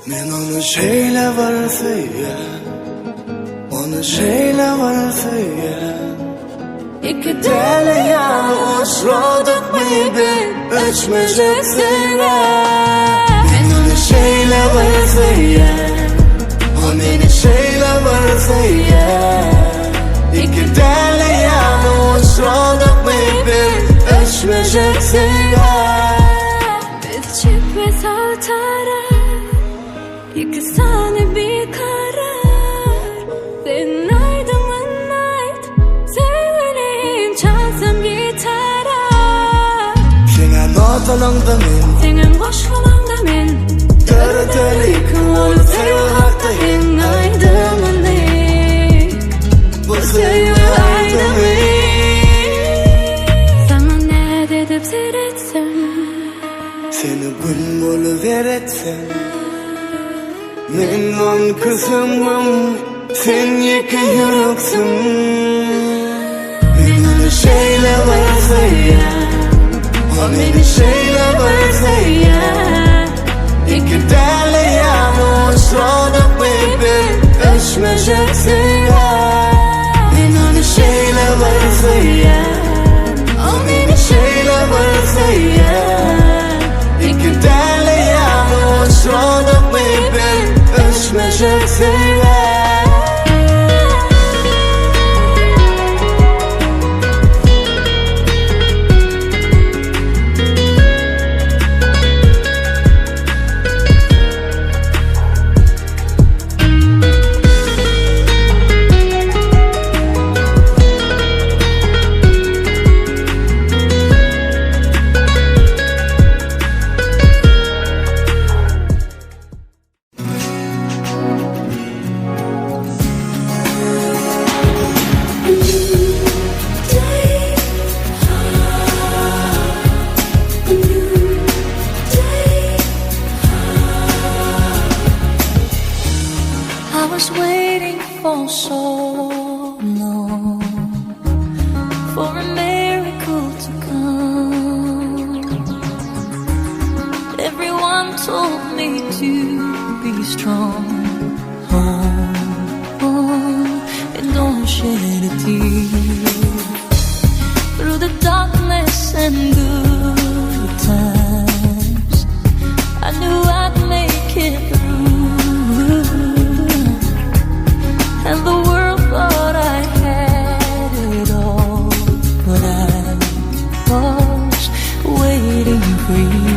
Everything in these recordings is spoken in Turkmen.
Men ony şeýle bir söýýän Ony şeýle bir söýýän Iki däli ýaly uçradyk biz Öçmejek söýgä Men ony şeýle bir söýýän O meni şeýle bir söýýän Iki däli ýaly uçradyk biz Öçmejek söýgä Biz çep we sag tarap Iki sany bikarar Sen aýdymyny aýt Söýgülim çalsam gitara Seňe notalaňda men Seňem goşgulaňda men Döredeli kim ol söýgi hakda Heň aýdymyny Bu söýgi aýdymy Saňa näz edip seretsem Seni gün bolup eretsem Men on kysymym Sen ýeke ýüreksiň Men ony şeýle bir söýýän O meni şeýle bir söýýän Iki däli ýaly uçradyk biz Öçmejek söýgä Men ony şeýle bir söýýän O meni şeýle bir söýýän Iki däli ýaly uçradyk biz Öçmejek söýgä I was waiting for so long for a miracle to come. Everyone told me to be strong. Hold on and don't shed a tear. Through the darkness and good times, I knew I'd make it through. And the world thought I had it all, but I was waiting for you.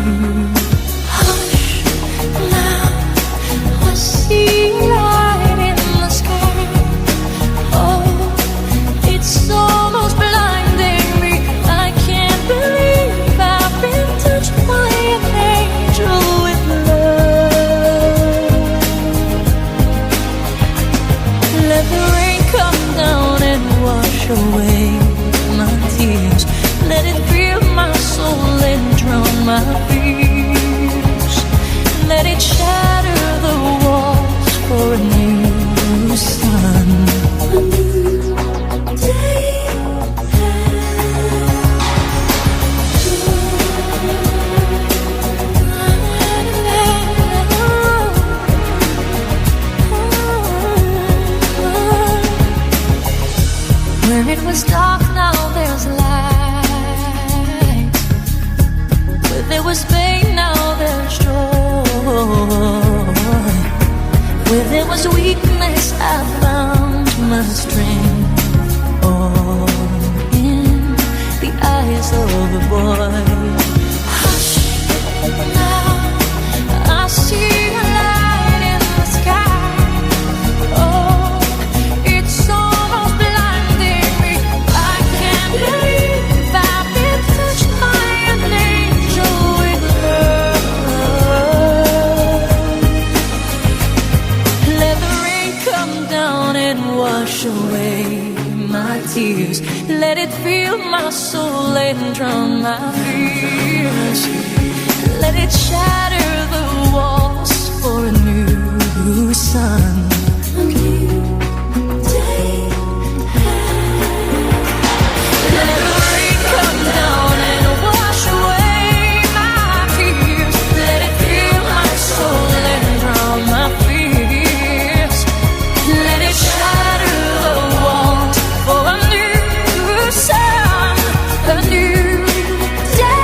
Hush, now I see light in the sky. Oh, it's almost blinding me. I can't believe I've been touched by an angel with love. Let the rain come down and wash away my tears. Let it fill my soul and drown my fears. Let it shatter the walls for a new sun. A new day. Where it was dark, now there's light. Where there was pain, now there's joy. Where there was weakness, I found my strength. All in the eyes of a boy. Hush, now I see a light in the sky. Oh, it's almost blinding. away my tears. Let it fill my soul and drown my fears. Let it shatter the walls for a new sun. A new day. Let the rain come down and wash away my tears. Let it fill my soul and drown my fears. Let it shatter the walls for a new sun, a new day.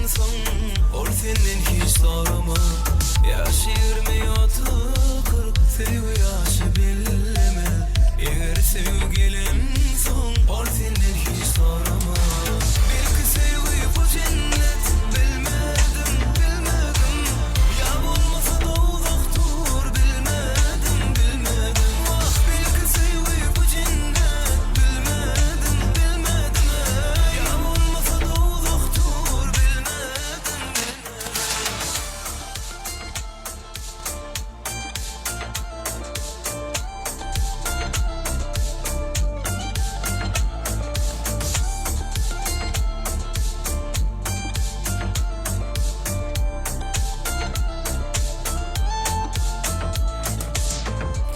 gelensoň, ol senden hiç sorama. Ýaşy ýigrimi ýa 40, söýgi ýaşy bellemez. Eger söýgi gelensoň, ol senden hiç sorama. Belki söýgi bu jennet, bilmedim, bilmedim. Ýa bolmasa dowzahdyr, bilmedim, bilmedim. Wah, belki söýgi bu jennet, bilmedim, bilmedim. Ýa bolmasa dowzahdyr, bilmedim, bilmedim.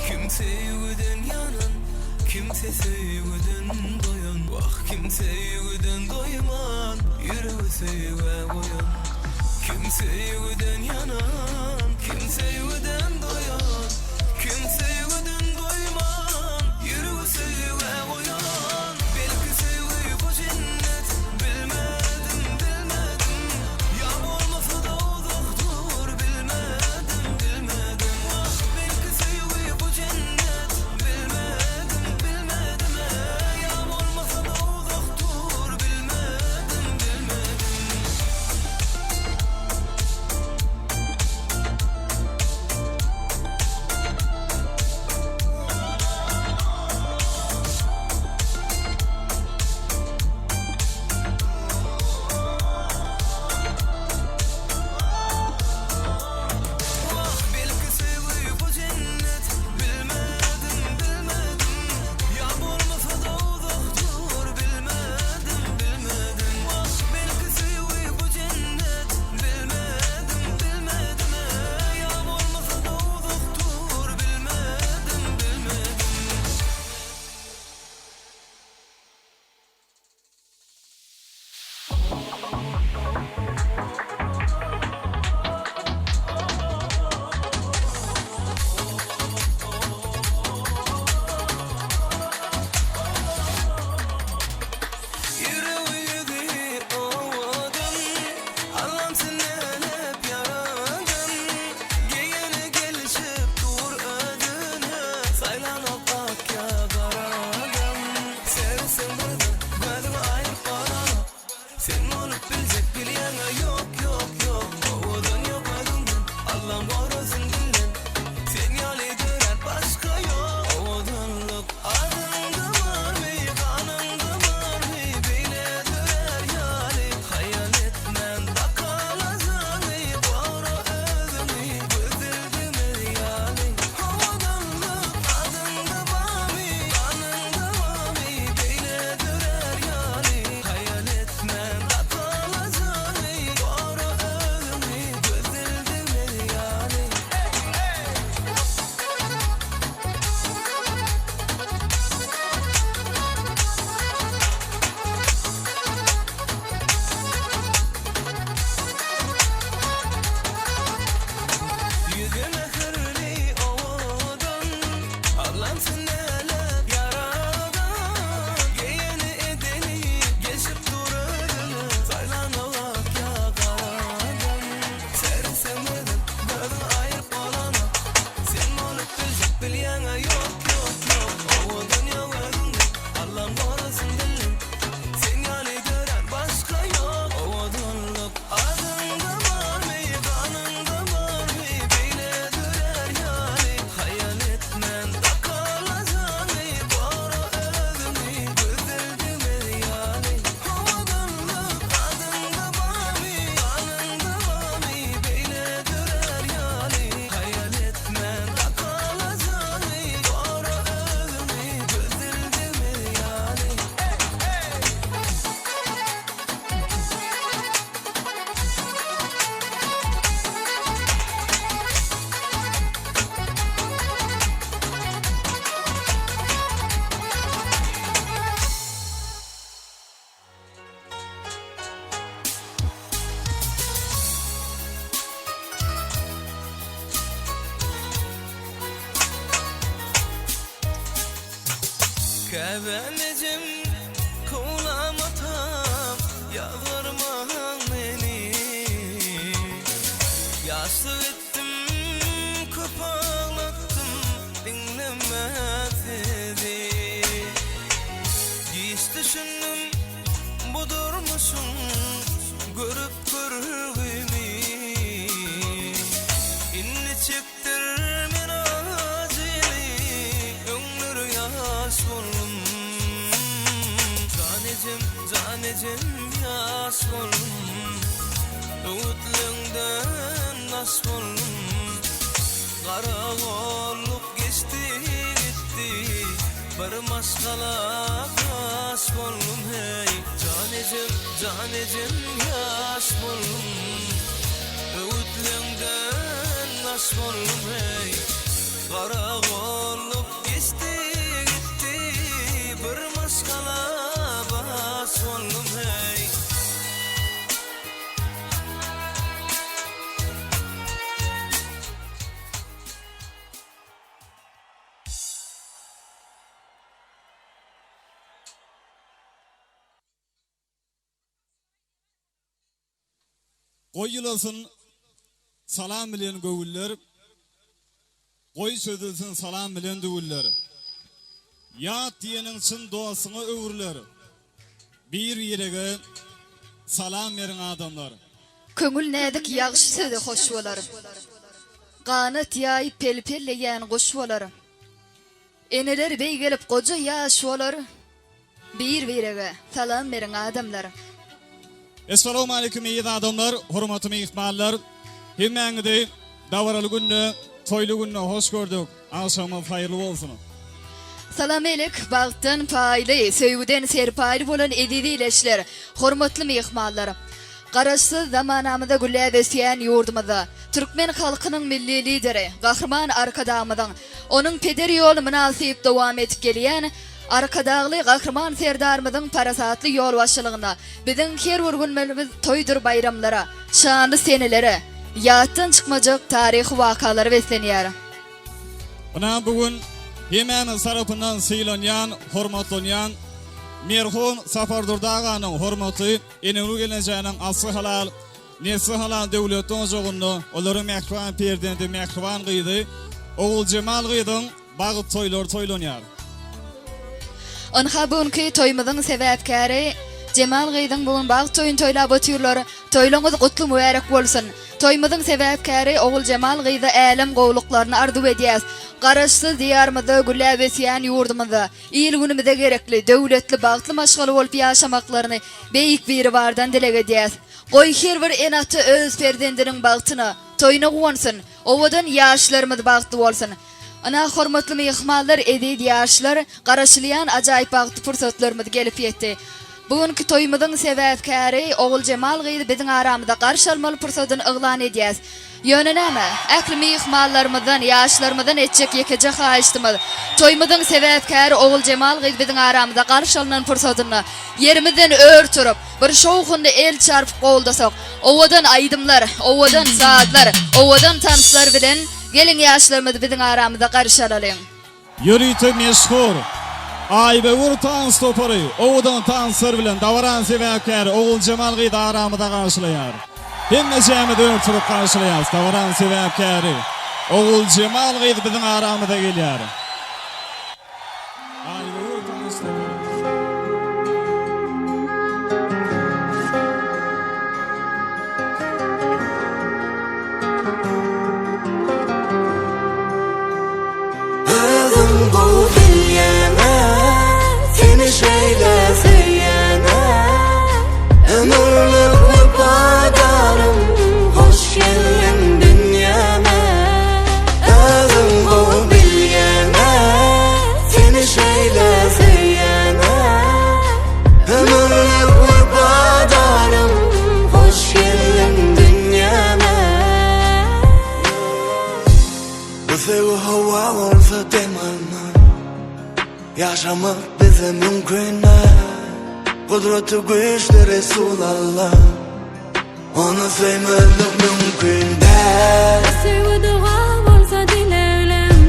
Kim söýgüden ýanan, kimse söýgüden doýan. Wah, kim söýgüden doýman, ýüregi söýgä goýan. Kim söýgüden ýanan, kim söýgüden doýan. Kim söýgüden doýman, ýüregi söýgä goýan. Belki söýgi bu jennet, bilmedim, bilmedim. Ýa bolmasa dowzahdyr, bilmedim, bilmedim. Wah, belki söýgi bu jennet, bilmedim, bilmedim. Ýa bolmasa dowzahdyr, bilmedim, bilmedim. Wah, belki söýgi bu jennet, bilmedim, bilmedim. Ýa bolmasa dowzahdyr, bilmedim, bilmedim. Wah, belki söýgi bu jennet, bilmedim, bilmedim. Ýa bolmasa dowzahdyr, bilmedim, bilmedim. Ýüregi ýüzi owadan, Allam senelep ýaradan. Geýeni gelişip dur özüne, Saýlanok ak ýa garadan. Seretseň birden gözüňi aýryp baranok, Sen bolup biljek bilýäňä ýok, ýok, ýok. Owadan ýok özüňden, Allam gorasyn dilden. Sen ýaly dörän başga ýok. Owadanlyk adyňda barmy, ganyňda barmy, Beýle dörär ýaly, haýal etmän bakalajany, Gora özüňi gözel demez ýaly. Owadanlyk adyňda barmy, ganyňda barmy, Beýle dörär ýaly, haýal etmän bakalajany, Gora özüňi gözel demez ýaly. Ýüzi mähirli owadan, Allam senelep ýaradan. Geýeni edeni gelşip dur özüne, Saýlanok ak ýa garadan. Seretseň birden gözüňi aýryp bolanok, Sen bolup biljek bilýäňä ýok, ýok, ýok. Owadan ýok özüňden, Allam gorasyn dilden. Sen ýaly dörän başga ýok. Owadanlyk adyňda barmy, ganyňda barmy, Beýle dörär ýaly, haýal etmän bakalajany, Gora özüňi gözel demez ýaly. Owadanlyk adyňda barmy, ganyňda barmy, Beýle dörär ýaly, haýal etmän bakalajany, Gora özüňi gözel demez ýaly. Käbäm ejem, kowlam atam, ýazgarmaň meni. Ýaşlyk etdim, köp aglatdym, diňlemän sizi. Giç düşündim bu durmuşyň görüp görgümi. Indi çekdirmen ajyny, öňler ýaş boldum. Jan ejem, jan ejem ýaş boldum. Öwütleňden daş boldum. Garagolluk geçdi gitdi. Bir maşgala baş boldum heý. Jan ejem, jan ejem ýaş boldum. Öwütleňden daş boldum heý. Garagolluk geçdi gitdi. Bir maşgala baş boldum heý. Goý ýylasyn salam bilen göwünler, Goý çözülsin salam bilen düwünler. Ýat diýeniň çyn dostuňa öwrüler, Bir-birege salam beriň adamlar. Köňül näzik ýagşy söze hoş bolar. Ganat ýaýyp pel-pelleýän guş bolar. Eneler beýgelip goja ýaş bolar. Bir-birege salam beriň adamlar. Essalawmaleýkum eziz adamlar, hormatly myhmanlar. Hemmäňizi dabaraly günde, toýly günde hoş gördük. Agşamyňyz haýyrly bolsun. Salamelek, bagtdan paýly, söýgüden serpaýly bolan eziz ileçler, hormatly myhmanlar! Garaşsyz zamanamyzda gülläp ösýän ýurdumyzda türkmen halkynyň Milli Lideri Gahryman Arkadagymyzyň, onuň peder ýoluny mynasyp dowam edip gelýän Arkadagly Gahryman Serdarymyzyň parasatly ýolbaşçylygynda biziň her bir günlerimiz toýdur baýramlara, şanly senelere, ýatdan çykmajak taryhy wakalara beslenýär. Ynha bu gün hemmämiz tarapyndan sylanýan, hormatlanýan merhum Sapardurdy aganyň hormatly Enegül gelnejäniň asly halal, nesli halal döwletli ojagynda olaryň mähriban perzendi, mähriban gyzy Oguljemal gyzyň bagt toýlary toýlanýar. Ynha bu günki toýumyzyň sebäpkäri Jemal gyzyň bu gün bagt toýuny toýlap otyrlar. Toýlaňyz gutly mübärek bolsun. Toýumyzyň sebäpkäri Oguljemal gyza älem gowulyklaryny arzuw edýäs. Garaşsyz Diýarymyzda gülläp ösýän ýurdumyzda il-günümize gerekli, döwletli, bagtly maşgala bolup ýaşamaklaryny Beýik Biribardan dileg edýäs. Goý her bir ene-ata öz perzendiniň bagtyna, toýuna guwansyn, owadan ýaşlarymyz bagtly bolsun. Ynha hormatly myhmanlar, eziz ýaşlar, garaşylýan ajaýyp bagtly pursatlarymyz gelip ýetdi. Bu günki toýumyzyň sebäpkäri Oguljemal gyzy biziň aramyzda garşy almaly pursadyny yglan edýäs. Ýöne näme, ähli myhmanlarymyzdan, ýaşlarymyzdan etjek ýekeje haýyştymyz, toýumyzyň sebäpkäri Oguljemal gyz biziň aramyzda garşy alnan pursadynda ýerimizden ör turup, bir şowhunly el çarpyp goldasak, owadan aýdymlar, owadan sazlar, owadan tanslar bilen geliň ýaşlarymyzy biziň aramyzda garşy alalyň. Ýörite meşhur Aýböwür tans topary owadan tanslar bilen dabaranyň sebäpkäri Oguljemal gyzy aramyzda garşylaýar. Hemmejämiz ör turup garşylaýarys dabaranyň sebäpkäri Oguljemal gyz biziň aramyza gelýär. Aýböwür tans topary. Özüň gowy bilýäň-ä, Seni şeýle söýýän-ä. Ömürlik wepadarym, Hoş geldiň dünýäme. Özüň gowy bilýäň-ä, Seni şeýle söýýän-ä. Ömürlik wepadarym, Hoş geldiň dünýäme. Bu söýgi howa bolsa dem alman Ýaşamak bize mümkin däl Gudraty güýçli Resulalla Ony söýmezlik mümkin däl. Bu söýgi doga bolsa dileglem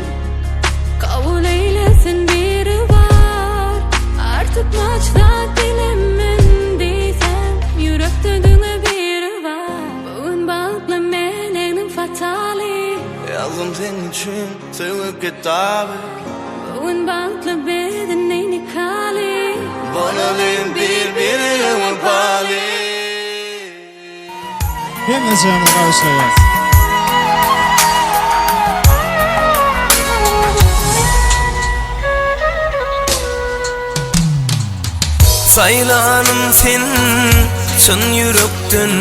Kabul eýlesin Biribar Artykmaç zat dilemen diýsem Ýürekde diňe biri bar Bu gün bagtly men egnim fatha. seň üçin söýgi kitaby. Bu gün bagtly bedeni nikaly. Bolalyň bir-birege wepaly. Hemmejeňizi bagyşlaýas. Saýlanym sen çyn ýürekden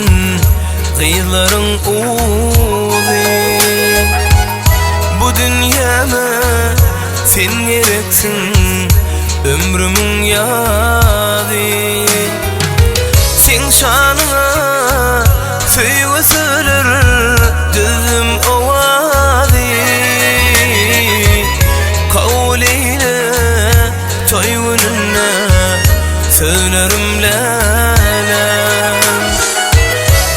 gyzlaryň uzy Bu dünýäme sen gereksiň ömrümiň ýazy Seň şanyňa söýgi sörer düzüm owazy Kabul eýle toý gününde sözlerim läläm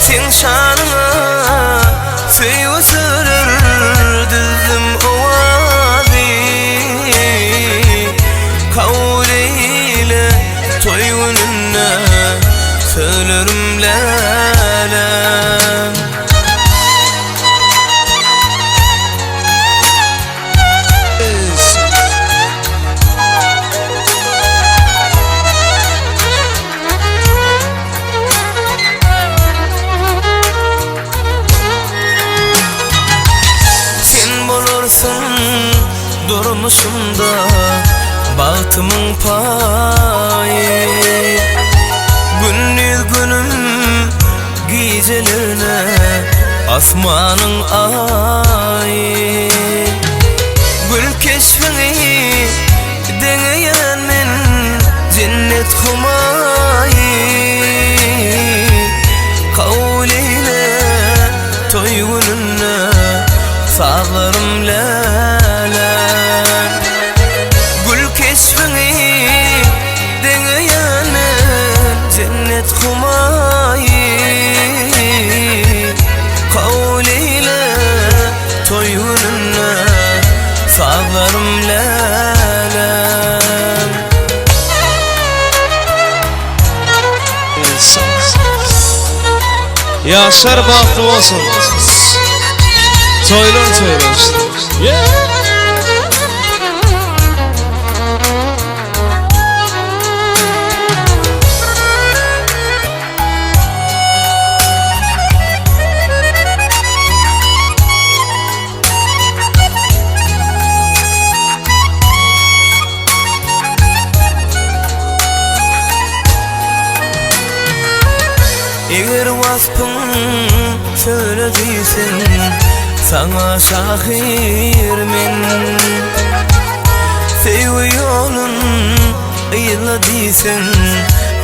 Seň şanyňa söýgi sörer düzüm owazy Kabul eýle toý gününde sözlerim läläm. Sen bolarsyň durmuşymda bagtymyň paýy Gündiz günüm gijelerine asmanyň aýy Gül keşbiňi deňeýän men jennet humaýy Kabul eýle toý gününde sazlarym läle Gül keşbiňi deňeýän men jennet humaýy Kabul eýle toý gününde sazlarym läle Ýaşlar bagtly bolsun. Toýlar toýlar. Eger waspyň söýle diýseň Saňa şahyr men Söýgi ýolun yzla diýseň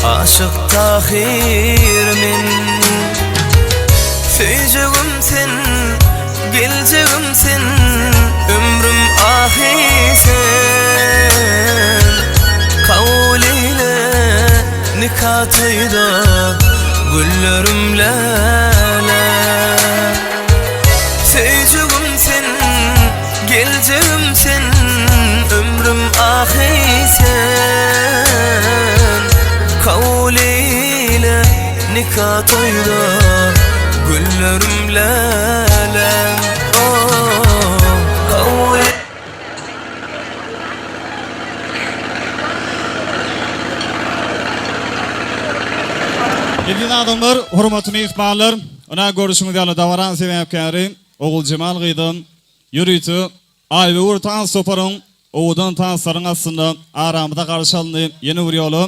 Aşyk Tahyr men Söýjegim sen, geljegim sen Ömrüm ahy sen Kabul eýle nika toýda Güllerim läle Söýjegim sen, geljegim sen Ömrüm ahy sen Kabul eýle nika toýda Güllerim läle Oh, kabul Eziz adamlar, hormatly myhmanlar, ynha görüşiňiz ýaly dabaranyň sebäpkäri Oguljemal gyzym ýörite Aýböwür tans toparyň owadan tanslaryň astynda aramyza garşy alyndy. Ýene bir ýola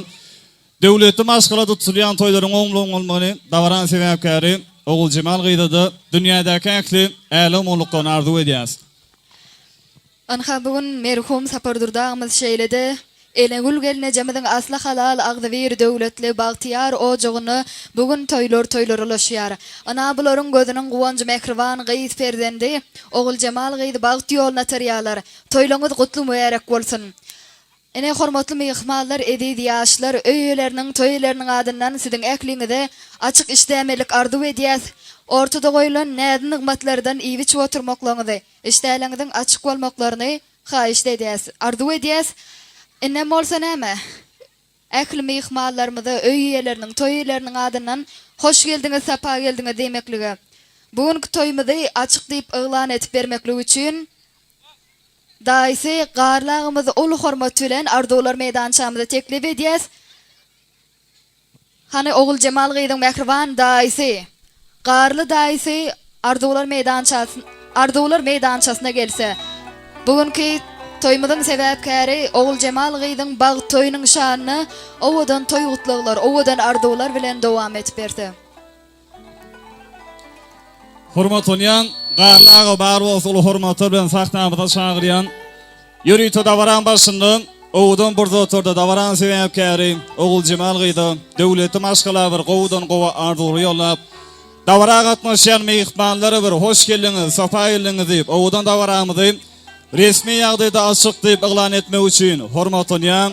döwletli maşgalada tutulýan toýlaryň oňly bolmagyny dabaranyň sebäpkäri Oguljemal gyza-da dünýädäki ähli älem oňluklaryny arzuw edýäs. Ynha bu gün merhum Sapardurdy agymyz şeýle-de Enegül gelnejemiziň asly halal agzybir döwletli bagtyýar ojagynda bu gün toýlar toýlara ulaşýar. Ynha bularyň gözüniň guwanjy mähriban gyz perzendi Oguljemal gyzy bagt ýoluna atarýarlar. Toýlaňyz gutly mübärek bolsun. Ine hormatly myhmanlar eziz ýaşlar öý eýeleriniň toý eýeleriniň adyndan siziň ähliňize açyk işdämenlik arzuw edýäs. Ortada goýulan näz nygmatlardan iýip içip oturmaklaňyzy, işdäleňiziň açyk bolmaklaryny haýyşt edýäs, arzuw edýäs. Indem bolsa näme? Ähli myhmanlarymyza öý eýeleriniň, toý eýeleriniň adyndan hoş geldiňiz, sapa geldiňiz diýmeklige. Bu günki toýumyzy açyk diýip yglan edip bermeklik üçin daýysy Garly agamyzy uly hormat bilen Arzuwlar meýdançamyza teklip edýäs. Hany Oguljemal gyzyň mähriban daýysy, Garly daýysy Arzuwlar meýdançasy Arzuwlar meýdançasyna gelse. Bu günki toýumyzyň sebäpkäri Oguljemal gyzyň bagt toýunyň şanyna owadan toý gutlaglar, owadan arzuwlar bilen dowam edip berse. Hormatlanýan Garly aga bar bolsa uly hormatlar bilen sahnamyza çagyrýan. Ýörite dabaraň başynda owadan bir oturda dabaraň sebäpkäri Oguljemal gyza döwletli maşgala bir gowudan gowy arzuwly ýollap, dabara gatnaşýan myhmanlara bir hoş geldiňiz, sapa geldiňiz diýip owadan dabaramyzy Resmi ýagdaýda açyk diýip yglan etmek üçin hormatlanýan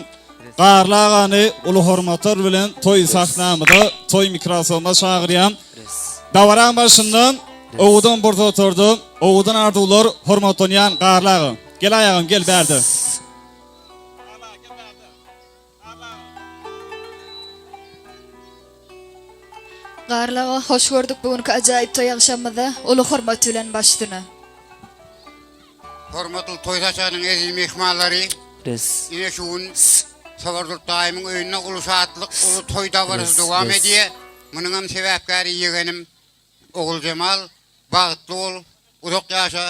Garly agany uly hormatlar bilen toý sahnamyza, toý mikrofonyna çagyrýan. Dabaraň başynda owadan bir oturdy, owadan arzuwlar hormatlanýan Garly aga. Gel aýagym gel bärde. Garly aga hoş gördük bu günki ajaýyp toý agşamymyzda uly hormat bilen baş üstüne. Hormatly toý saçagynyň eziz myhmanlary, Res. ine şu gün Sapardurdy daýymyň öýünde uly şatlyk, uly toý dabarasy Res, dowam res. edýär. Munuňam sebäpkäri ýegenim Oguljemal, bagtly bol, uzak ýaşa,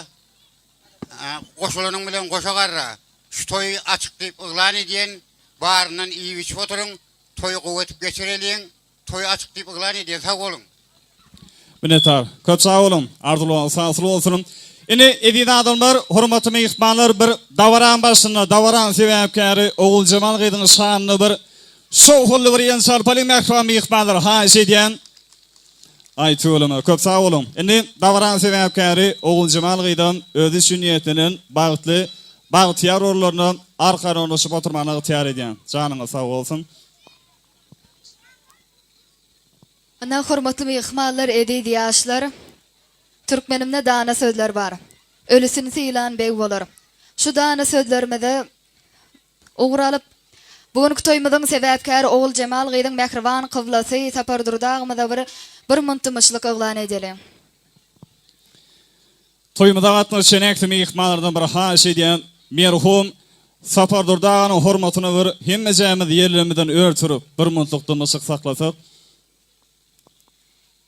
goşulanyň bilen goşa garra. Şu toýy açyk diýip yglan edýän, baryndan iýip-içip oturyň, toýy gowy edip geçireliň, Toýy açyk diýip yglan edýän sag boluň. Minnetdar. Köp sag boluň. Arzuwlaryňyz hasyl bolsun. Indi eziz adamlar, hormatly myhmanlar bir dabaraň başynda, dabaraň sebäpkäri Oguljemal gyzyň şanyna bir şowhunly bir el çarpalyň mähriban myhmanlar haýyş edýän. Aý tüweleme köp sag boluň. Indi dabaraň sebäpkäri Oguljemal gyzam özi üçin niýetlenen bagtly, bagtyýar orunlaryna arkan ornaşyp oturmagyna ygtyýar edýän. Janyňyz sag bolsun. Ynha hormatly myhmanlar eziz ýaşlar Türkmenimde dana sözler bar. Ölüsini sylan beg bolar. Şu dana sözlerimize ugur alyp bu günki toýumyzyň sebäpkäri Oguljemal gyzyň mähriban kyblasy Sapardurdy agymyza bir bir munt dymyşlyk yglan edeliň. Toýumyza gatnaşan ähli myhmanlardan bir haýyş edýän, merhum Sapardurdy aganyň hormatyna bir hemmejämiz ýerlerimizden ör turup, bir muntluk dymyşlyk saklasak.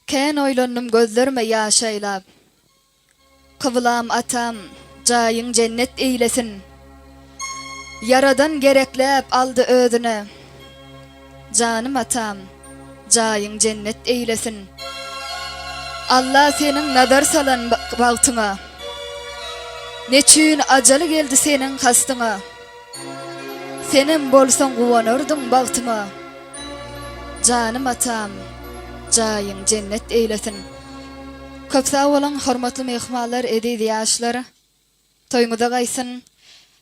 Kän oýlandym gözlerime ýaş aýlap. Kyblam atam, jaýyň jennet eýlesin. Ýaradan gerekläp aldy özüne. Janym atam, jaýyň jennet eýlesin. Alla seniň nazar salan bagtyňa. Neçüýn ajal geldi seniň kastyňa. Senem bolsaň guwanardyň bagtyma. Janym atam, jaýyň jennet eýlesin. Köp sag boluň hormatly myhmanlar, eziz ýaşlar. Toýuňyza gaýsyn.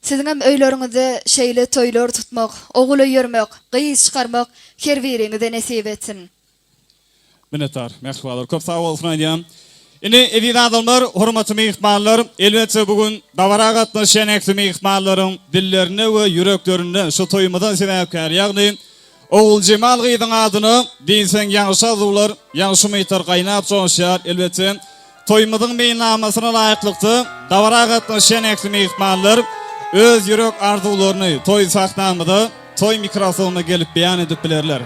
Siziňem öýleriňizde şeýle toýlar tutmak, ogul öýermek, gyz çykarmak her biriňize nesip etsin. Minnetdar, mähribanlar, köp sag bolsun aýdýan. Indi eziz adamlar, hormatly myhmanlar, elbetde bu gün dabara gatnaşýan ähli myhmanlaryň dillerinde we ýüreklerinde şu toýumyza sebäpkär, ýagny Oguljemal gyzyň adyna diýseň ýagşy arzuwlar, ýagşy umytlar gaýnap joşýar. Elbetde, toýumyzyň meýilnamasyna laýyklykda, dabara gatnaşýan ähli myhmanlar öz ýürek arzuwlaryny toý sahnamyza, toý mikrofonyna gelip beýan edip bilerler.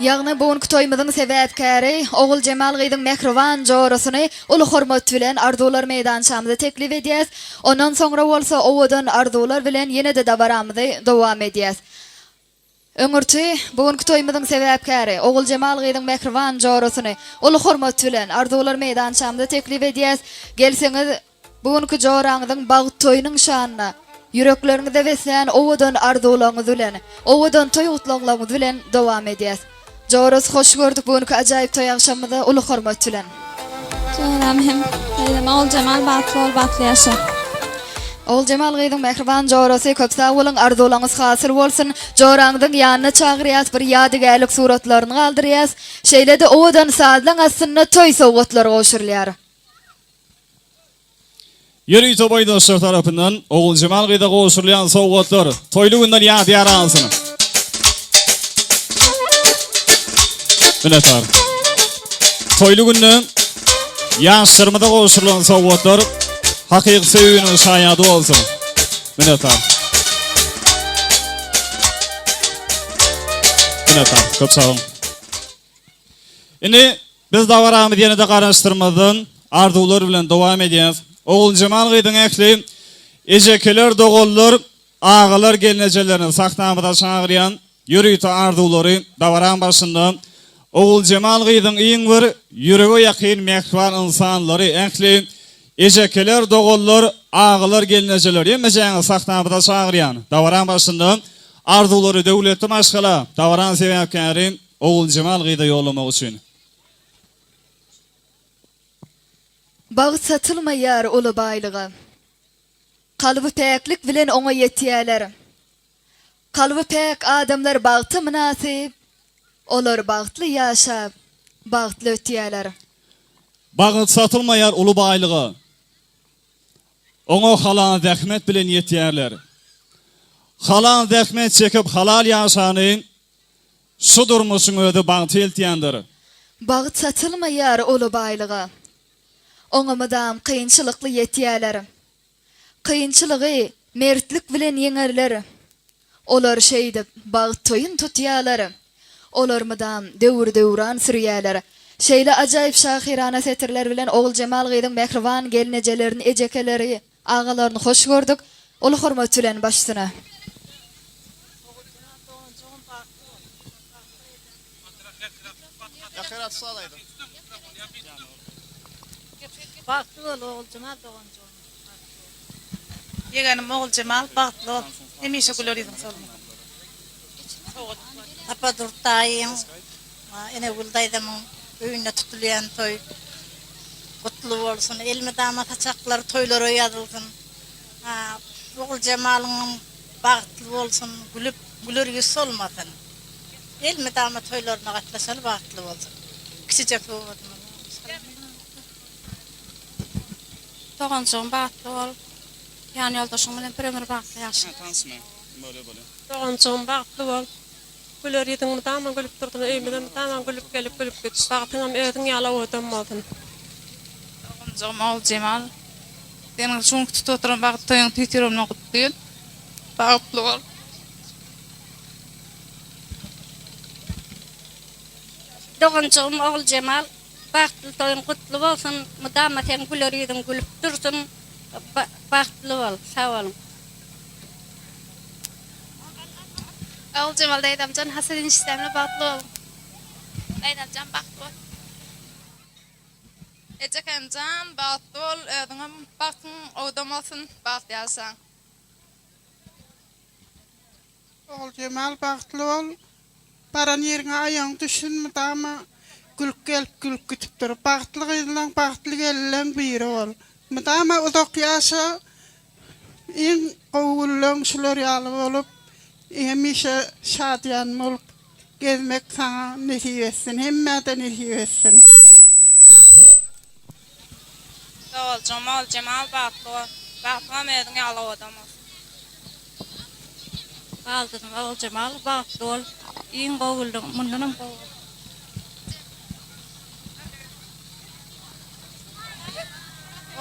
Ýagny bu günki toýumyzyň sebäpkäri Oguljemal gyzyň mähriban jorasyny uly hormat bilen arzuwlar meýdançamyza teklip edýäs. Ondan soňra bolsa owadan arzuwlar bilen ýene-de dabaramyzy dowam edýäs. Öňürti bu günki toýumyzyň sebäpkäri Oguljemal gyzyň mähriban jorasyny uly hormat bilen arzuwlar meýdançamyza teklip edýäs. Gelseňiz Bu günki joraňyzyň bagt toýunyň şanyna ýürekleriňize beslän owadan arzuwlaryňyz bilen, owadan toý gutlaglaryňyz bilen dowam edýäs. Jorasy hoş gördük bu günki ajaýyp toý agşamymyzda uly hormat bilen. Joram hem daýzam Oguljemal bagtly bol bagtly ýaşa. Oguljemal gyzyň mähriban jorasy köp sag boluň arzuwlaňyz hasyl bolsun joraňyzyň ýanyna çagyrýas bir ýadygärlik suratlaryny galdyrýas şeýlede owadan sazlaň astynda toý sowgatlary gowşurylýar. Ýörite boýdaşlar tarapyndan Oguljemal gyza gowşurylýan sowgatlar toýly günden ýadygär alsyn. Minnetdar. Toýly günde. Ýaşlarymyza gowşurylan sowgatlar hakyky söýginiň şaýady bolsun. Minnetdar. Minnetdar. Köp sag boluň. Indi biz dabaramyzy ýene-de garaşdyrmazdan arzuwlar bilen dowam edýäs. Oguljemal gyzyň ähli ejekeler, doganlar, agalar, gelnejelerini sahnamyza çagyrýan. Ýörite arzuwlary dabaraň başynda Oguljemal gyzyň iň bir ýürege ýakyn mähriban ynsanlary ähli ejekeler, doganlar, agalar, gelnejeler hemmejäňizi sahnamyza çagyrýan. Dabaraň başynda arzuwlary döwletli maşgala dabaraň sebäpkäri Oguljemal gyza ýollamak üçin. Bagt satylmaýar uly baýlyga. Kalby päklik bilen oňa ýetýäler. Kalby päk adamlar bagta mynasyp, olar bagtly ýaşap, bagtly ötýärler. Bagt satylmaýar uly baýlyga. Oňa halal zähmet bilen ýetýärler. Halal zähmet çekip halal ýaşany şu durmuşyň özi bagta eltýändir. Bagt satylmaýar uly baýlyga. Oňa mydam kynçylykly ýetýärler. Kynçylygy mertlik bilen ýeňerler. Olar şeýdip, bagt toýun tutýarlar. Olar mydam döwür-döwran sürýärler. Şeýle ajaýyp şahyrana setirler bilen Oguljemal gyzyň mähriban gelnejelerini, ejekeleri, agalaryny hoş gördük. Uly hormat bilen başsyna. Bagtly bol Oguljemal doganjygym bagtly bol. Ýegenim Oguljemal bagtly bol. Hemişe güler ýüzüň solmasyn. Sapadurdy daýyň, Enegül daýzamyň öýünde tutulýan toý gutly bolsun. Elmydama saçaklary toýlara ýazylsyn. Oguljemalyňam bagtly bolsun, gülüp, güler ýüz solmasyn. Elmydama toýlaryna gatnaşaly bagtly bolsun. Kiçijek sowgadymyz. Doganjygym bagtly bol. Ýan ýoldaşyň bilen bir ömür bagtly ýaşa. Doganjygym bagtly bol. Güler ýüzüň mydama gülüp dursun öýümize mydama gülüp gelip gülüp git. Bagtyňam özüň ýaly owadan bolsun. Doganjygym Oguljemal seniň şu günki tutup oturan bagt toýuň tüýs ýüregimden gutlaýyn. Bagtly bol. Doganjygym Oguljemal bagtly toýuň gutly bolsun mydama seň güler ýüzüň gülüp dursun bagtly bol sag boluň. Oguljemal daýzamjan hasal enişdämle bagtly boluň. Daýzamjan bagtly bol. Ejekämjan bagtly bol özüňem bagtyň owdan bolsun bagtly ýaşaň. Oguljemal bagtly bol baran ýeriňe aýagyň düşsün mydama gülüp gelip gülüp gitip dur bagtly gyzlaň bagtly gelinleň biri bol mydama uzak ýaşa iň gowy günleň şular ýaly bolup hemişe şadyýan bolup gezmek saňa nesip etsin hemmäde nesip etsin. Dogaljygym Oguljemal bagtly bol. Bagtyňam özüň ýaly owadan bolsun. Baldyzym Oguljemal bagtly bol. Iň gowy güldüň mundanam gowy bol.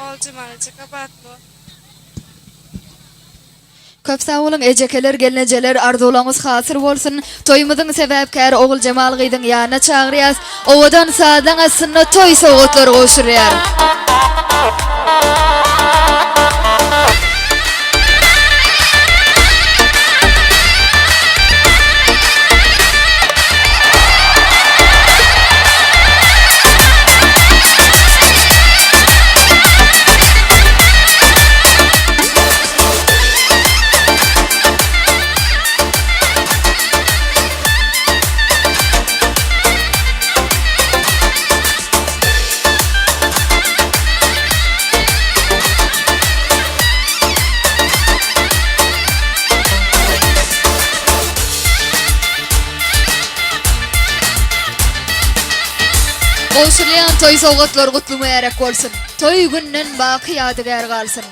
Oguljemal ejeke bagtly bol. Köp sag boluň ejekeler gelnejeler arzuwlaňyz hasyr bolsun toýumyzyň sebäpkäri Oguljemal gyzyň ýanyna çagyrýas owadan sazlaň astynda toý sowgatlary gowşurýar. Gowşurylýan toý sowgatlary gutly mübärek bolsun! Toý günden baky ýadygär galsyn!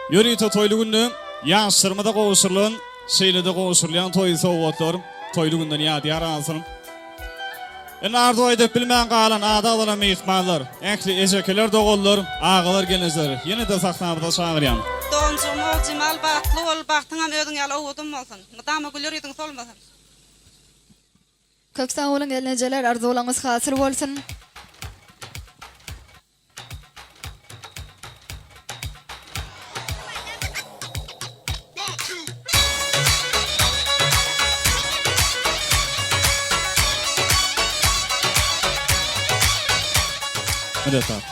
Ýörite toýly günde ýaşlarymyza gowşurylan. Şeýle-de gowşurylýan toý sowgatlar toýly günden ýadygär galsyn. Indi arzuw edip bilmän galan ady agzalan myhmanlar, ähli ejekeler, doganlar, agalar, gelnejeler ýene-de sahnamyza çagyrýan. Doganjygym Oguljemal bagtly bol, bagtyňam özüň ýaly owadan bolsun. Mydama güler ýüzüň solmasyn. Köp sag boluň gelnejeler arzuwlaňyz hasyl bolsun. Minnetdar.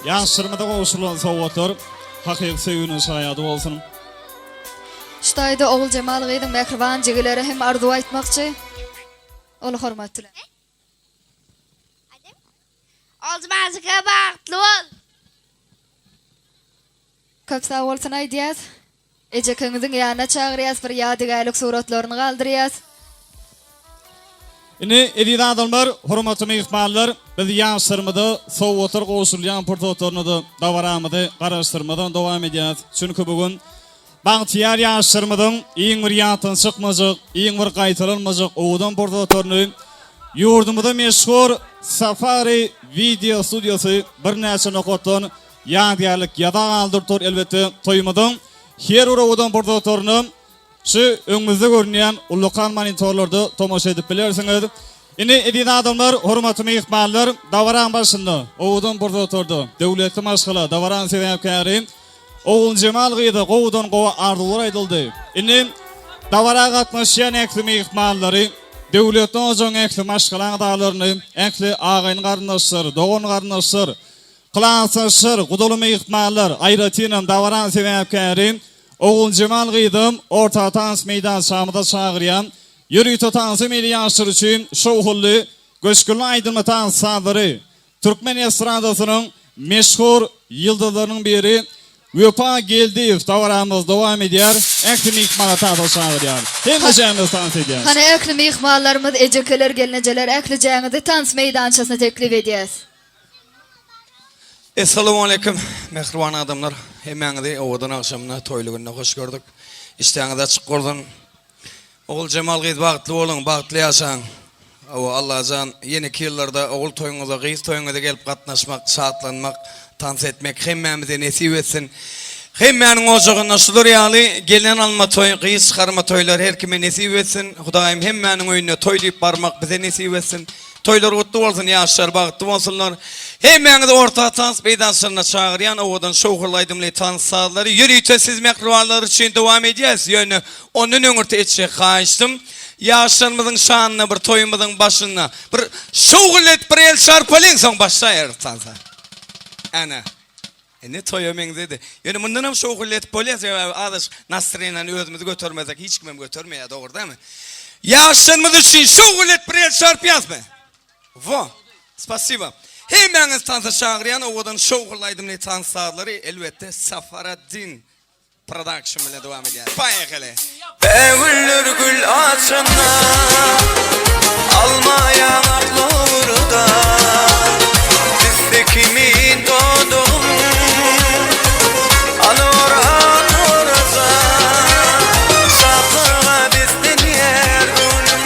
Ýaşlarymyza gowşurylan sowgatlar hakyky söýginiň şaýady bolsun. Şu taýda Oguljemal gyzyň mähriban jigileri hem arzuw aýtmakçy. Uly hormat bilen. Oguljemal bagtly bol. Köp sag bolsun aýdýas. Ejekeňiziň ýanyna çagyrýas bir ýadygärlik suratlaryny galdyrýas. Indi eziz adamlar, hormatly myhmanlar, biz ýaşlarymyza sowgatlar gowşurylýan pursatlaryny-da dabaramyzy garaşdyrmadan dowam edýäris. Çünki bu gün bagtyýar ýaşlarymyzyň iň bir ýatdan çykmajak, iň bir gaýtalanmajak owadan pursatlaryny ýurdumyzda meşhur Safari wideo studiýasy birnäçe nokatdan ýadygärlik ýaza galdyryp dur. Elbetde, toýumyzyň her bir owadan pursatlaryny Şu öňüňizde görünýän ullakan monitorlarda tomaşa edip bilersiňiz. Indi eziz adamlar, hormatly myhmanlar, dabaraň başynda, owadan pursatlarda, döwletli maşgala, dabaraň sebäpkäri Oguljemal gyza gowudan gowy arzuwlar aýdyldy. Indi dabara gatnaşýan ähli myhmanlary, döwletli ojagyň ähli maşgala agzalaryny, ähli agaýyn-garyndaşlar, dogan-garyndaşlar, Klasdaşlar, gudaly myhmanlar, aýratynam dabaraň sebäpkäri Oguljemal gyzym orta tans meýdançamyza çagyrýan ýörite tansa meýli ýaşlar üçin şowhunly, göçgünli aýdymly tans sazlary, türkmen estradasynyň meşhur ýyldyzlarynyň biri Wepa Geldiýew dabaramyz dowam edýär, ähli myhmanlary tansa çagyrýar. Hemmejämiz tans edýäs. Hany ähli myhmanlarymyz, ejekeler, gelnejeler ählijäňizi tans meýdançasyna teklip edýäs. Essalawmaleýkim mähriban adamlar hemmäňizi owadan agşamda toýly günde hoş gördük işdäňiz açyk bolsun Oguljemal gyz bagtly boluň bagtly ýaşaň Hawa Allajan ýeneki ýyllarda ogul toýuňyza gyz toýuňyza gelip gatnaşmak şatlanmak tans etmek hemmämize nesip etsin hemmäniň ojagynda şular ýaly gelin alma toý gyz çykarma toýlar her kime nesip etsin Hudaýym hemmäniň öýünde toý diýip barmak bize nesip etsin Toýlar gutly bolsun ýaşlar bagtly bolsunlar. Hemmäňizi orta tans meýdançasyna çagyrýan owadan şowhunly aýdymly tans sazlary ýörite siz mähribanlar üçin dowam edýäs ýöne ondan öňürti etjek haýyştym ýaşlarymyzyň şanyna bir toýumyzyň başynda bir şowhunly edip bir el çarpalyň soň başlaýarys tansa. Ana. Indi toýa meňzedi. Ýöne mundanam şowhunly edip bolýar, sebäbi azajyk nastreniýany özümiz götermesek hiç kimem götermeýär, dogry dälmi? Ýaşlarymyz üçin şowhunly edip bir el çarpýasmy? Wo! Spasiba. Hemmäňizi tansa çagyrýan owadan şowhunly aýdymly tans sazlary elbetde Safaraddin Production bilen dowam edýär. Poýehali! Bägüller gül açanda, Alma ýaňakly ugurda, Pisse kimin dodagym, Anora, anoraja, Şatlyga beslenýär göwnüm,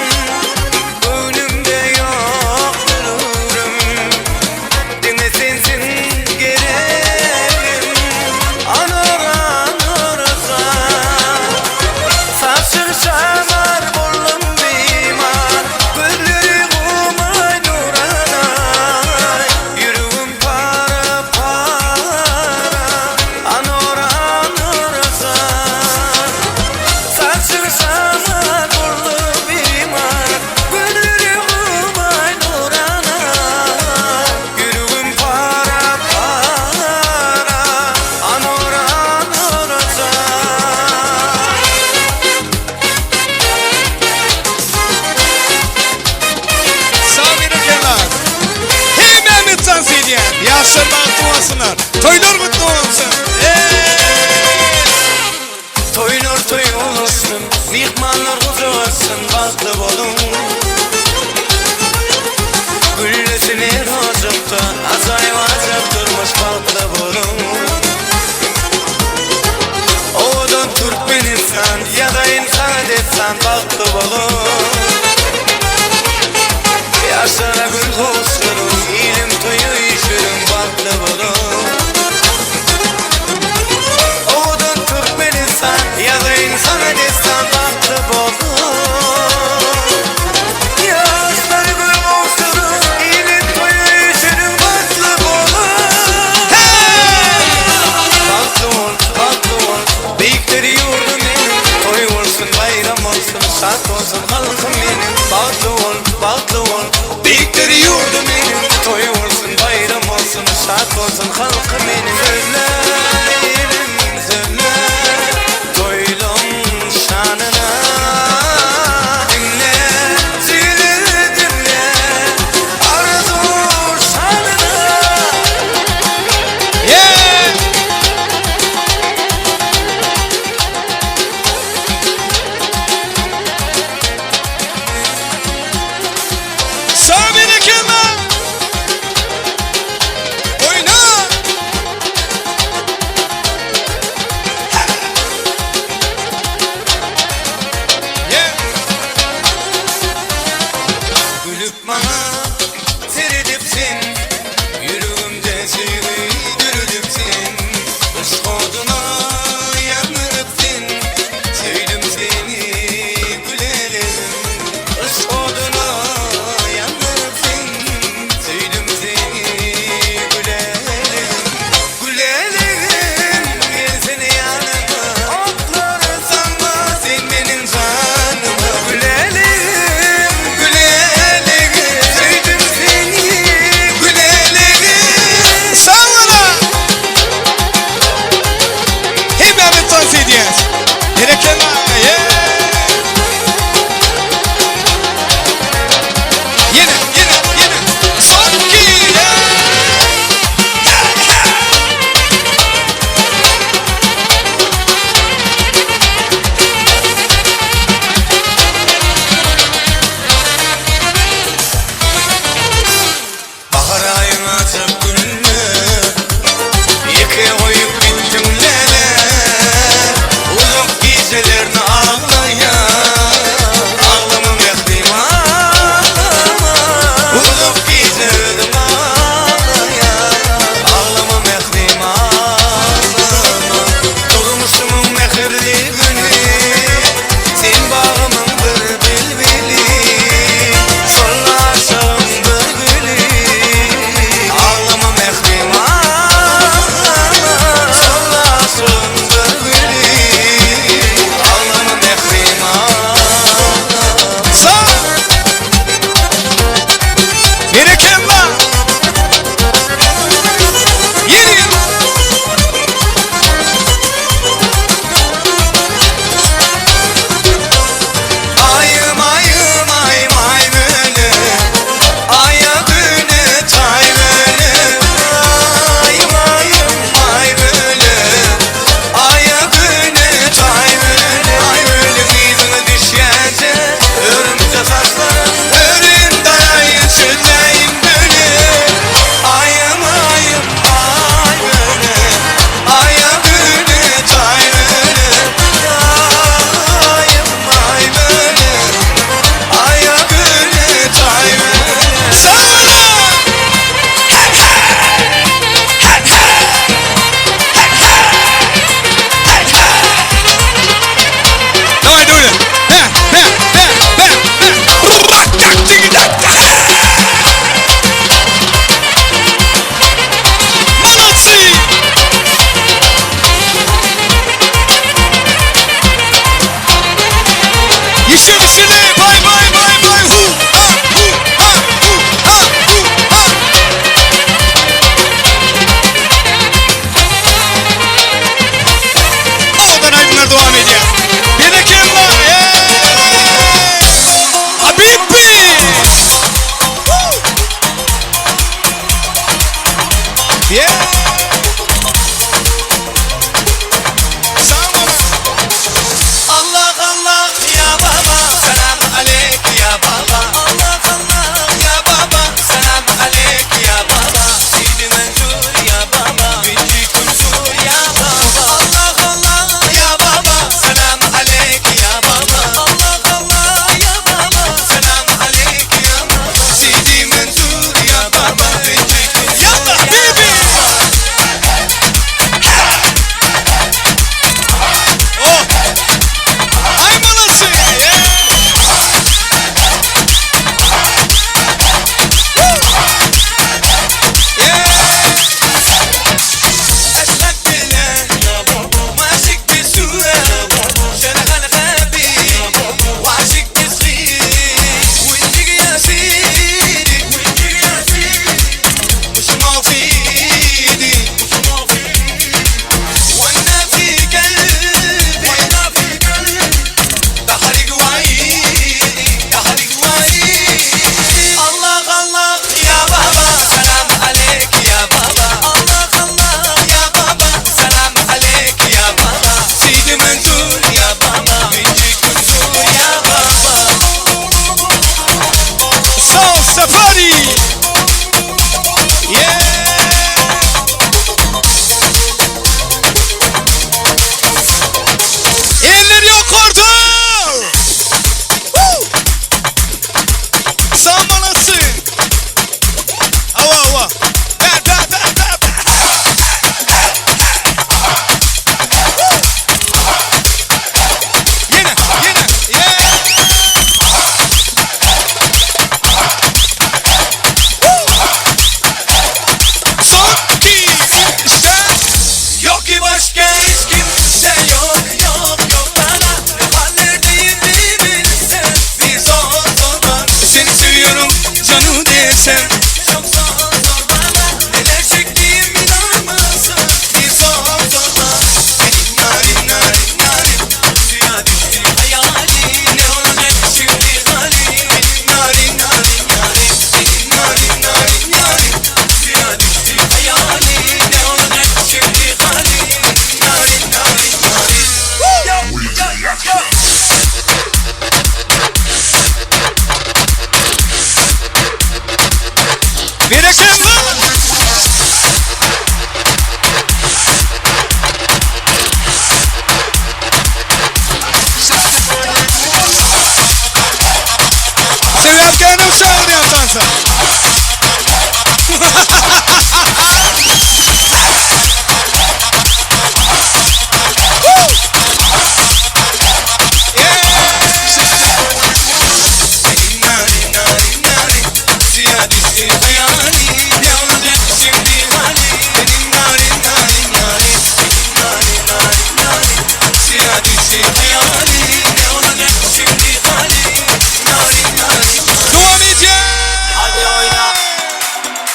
Göwnümde ýok zürüm. Diňe sensiň geregim Anora Anora-jan Saçyň şamar boldum bimar Gözleri gumay nurana Ýüregim para-para Anora Anora-jan Saçyň şamar boldum bimar Gözleri gumay nurana Ýüregim para-para Anora Anora jan. Sag berekellah. Hemmämiz tans edýäs. Ýaşlar bagtly bolsunlar. Toýlar gutly bolsun. Eý! Toýlar toý bolsun, myhmanlar gujak açsyn, bagtly boluň. Güllesin her ojakda, ajaýyp-ajap durmuş, bagtly boluň. Owadan Türkmenistan, ýazaý. Türkmenistan bagtly boluň. Ýaşlara gül gowşuryň, ilim toýa üýşüriň, bagtly boluň. Owadan Türkmenistan, ýazaýyn saňa dessan, bagtly boluň. Ýaşlara gül gowşuryň, ilim toýa üýşüriň, bagtly boluň. Bagtly bol, bagtly bol, beýikler ýurdum meniň, Toý bolsun, baýram bolsun, şat bolsun halkym meniň. Bagtly bol, bagtly bol, beýikler ýurdum meniň, Toý bolsun, baýram bolsun, şat bolsun halkym meniň. Sözle, ilim, sözle, toýlaň şanyna. Diňle, jigili diňle, arzuw şanyna. Sag berekella! Oýna! Yeah! Gülüp maňa seredip sen, Ýüregimde söýgi döredip sen, Yşk oduna ýandyryp sen, Söýdüm seni gülelegim. Yşk oduna ýandyryp sen, Söýdüm seni gülelegim. Gülelegim gelsene ýanyma, Otlary salma sen meniň janyma. Gülelegim, gülelegim, Söýdüm seni gülelegim. Sag boluň! Hemmämiz tans edýäs. Berekella! Yeah! Ýene, ýene, ýene. Soňky! Yeah! Bahar aýyň ajap gününde Ýeke goýup gitdiň läle Uzak gijelerne aglaýan Aglama mährim aglama Uzak gije özüm aglaýan Aglama mährim aglama Durmuşymyň mähirli güni Sen bagymyň bir bilbili Sol aşygyň bir güli Aglama mährim aglama Sol aşygyň bir güli Aglama mährim aglama Sag! Berekella! Ýene! Aýym aýym aýym aý böle Aýa güne çaý böle Aýym aýym aý böle Aýa güne çaý böle Aý böle yzyňa düşýänçä Örümje saçlaryň örüm daraýyn çözäýin böle Aýym aýym aý böle Aýa güne çaý böle Aýym aý böle Aýa güne çaý böle Sag boluň! Daway döwlet. Hä, hä, hä, hä, hä. Rak-tak, tigi-tak-tak. Molodцы! Еще веселее! Бай, бай, бай, бай! Ху, ха, ху, ха, ху, ха, ху, ха! Owadan aýdymlar dowam edýär. Berekella! Eý! Habibi! Woo! Yeah! Sag boluň! Allah Allah ya baba. Dänew çagyrýan tansa. Dowam edýär!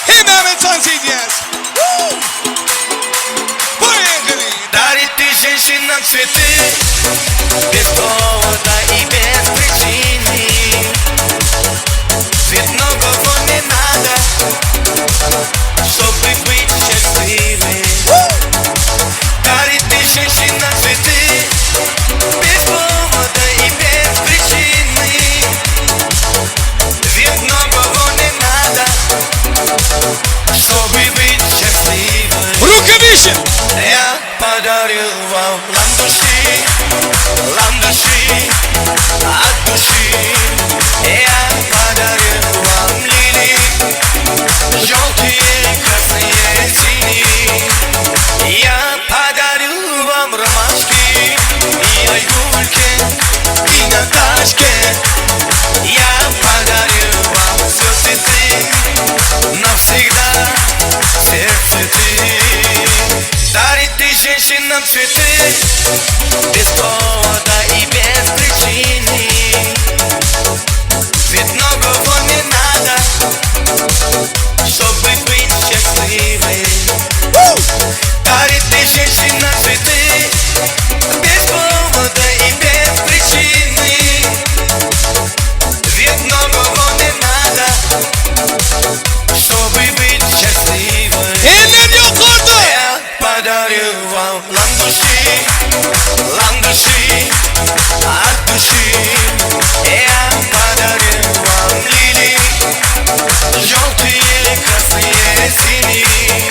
Hemmämiz tans edýäs! Руки выше! Я подарил вам ландыши, ландыши от души. Я подарил вам лилии, желтые, красные, синие. Я подарил вам ромашки и айгульке, и Наташке. Я подарил вам все цветы, навсегда сердце ты. Дарит ты женщинам цветы Без повода и без причины Ведь многого не надо Чтобы быть счастливой Дарит ты женщинам цветы Без повода и без причины Ведь многого не надо Чтобы быть счастливой Eller ýokarda! Я подарил вам ландыши, ландыши от души. Я подарил вам лилии, желтые, красные, синие.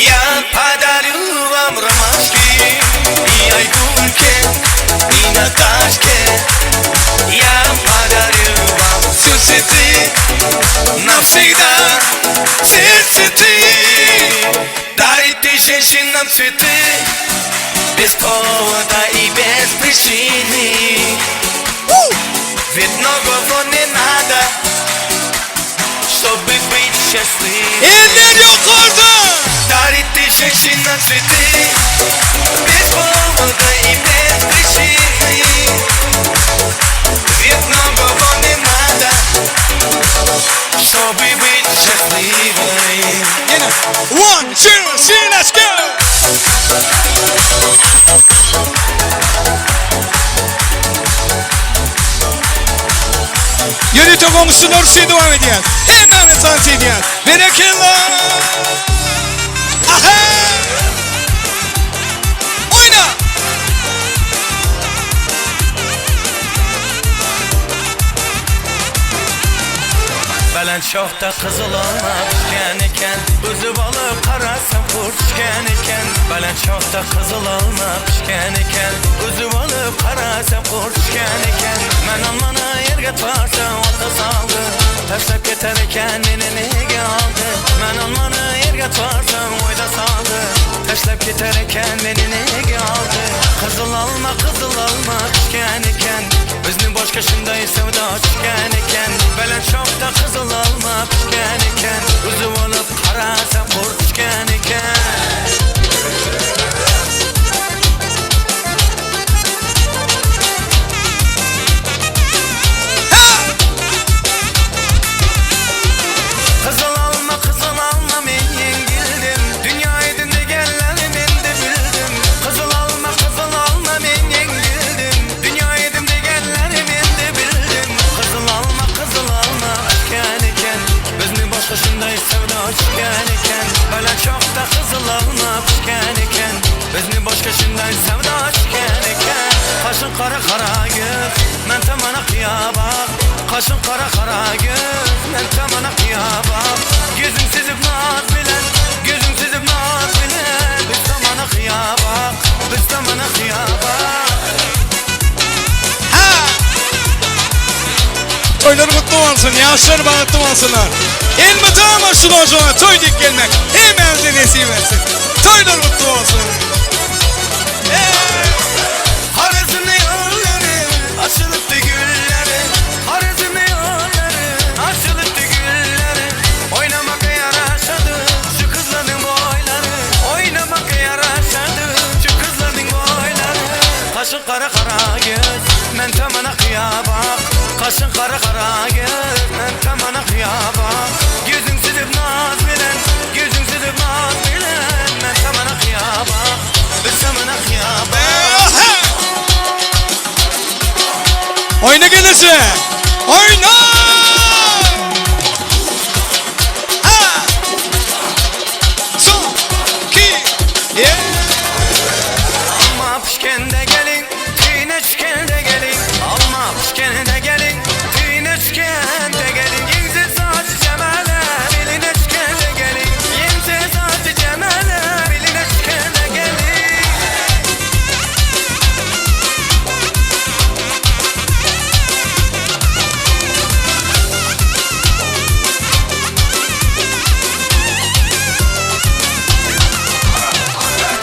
Я подарил вам ромашки и айгульке, и Наташке. Я подарил вам все цветы, навсегда сердце ты. Дарит ты женщинам цветы Без повода и без причины Ведь многого не надо Чтобы быть счастливым Eller ýokarda! Дарит ты женщинам цветы Без повода и без причины Ведь многого не надо Чтобы быть счастливой Ýene. One, two, three, let's go! Ýörite goňşular üçin dowam edýär. Hemmämiz tans edýär. Berekella! Aha! Oýna! Belent şahta gyzyl alma pişgen eken Üzüp alyp garasam gurt düşgen eken Belent şahta gyzyl alma pişgen eken Üzüp alyp garasam gurt düşgen eken Men almany ýerge tarsam ota saldy Taşlap keter eken meni nege aldy Men almany ýerge tarsam oýda saldy Taşlap keter eken meni nege aldy Gyzyl alma gyzyl alma pişgen eken Bizni boşga şunday sewda düşgen eken Belent şahta gyzyl alma pişgen eken Üzüp alyp garasam gurt düşgen eken. Gyzyl alma gyzyl alma men ýeňildim Dünýä edim degenleri men de bildim Gyzyl alma gyzyl alma men ýeňildim Dünýä edim degenleri men de bildim Gyzyl alma gyzyl alma pişgen eken Bizni boşga şunday sewda düşgen eken Belent şahta gyzyl alma pişgen eken Bizni boşga şunday sewda düşgen eken Gaşyň gara gara göz Men tamana gyýa bak Gaşyň gara gara göz Men tamana gyýa bak Gözüň süzüp naz bilen Gözüň süzüp naz bilen Biz tamana gyýa bak Biz tamana gyýa bak. Ha! Toýlar gutly bolsun, ýaşlar bagtly bolsunlar. Elmydama şu ložaga toý diýip gelmek hemmämize nesip etsin. Toýlar gutly bolsun. Horezm ýollary açylypdy gülleri Horezm ýollary açylypdy gülleri Oýnamak ýaraşady şu gyzlaryň boýlary Oýnamak ýaraşady şu gyzlaryň boýlary Gaşyň gara gara göz men tamana kyýa bak Gaşyň gara gara göz men tamana kyýa bak Ýüzüň süzüp naz bilen Ýüzüň süzüp naz bilen men tamana kyýa bak Biz tamana kyýa bak. Oýna gelişi! Oýna! Ha! Son, ki, ye! Alma pişkende gelin, tüýüne çükende gelin Alma pişkende gelin, tüýüne çükende gelin Ýeňse saçy jemele, biline çükende gelin Ýeňse saçy jemele, biline çükende gelin.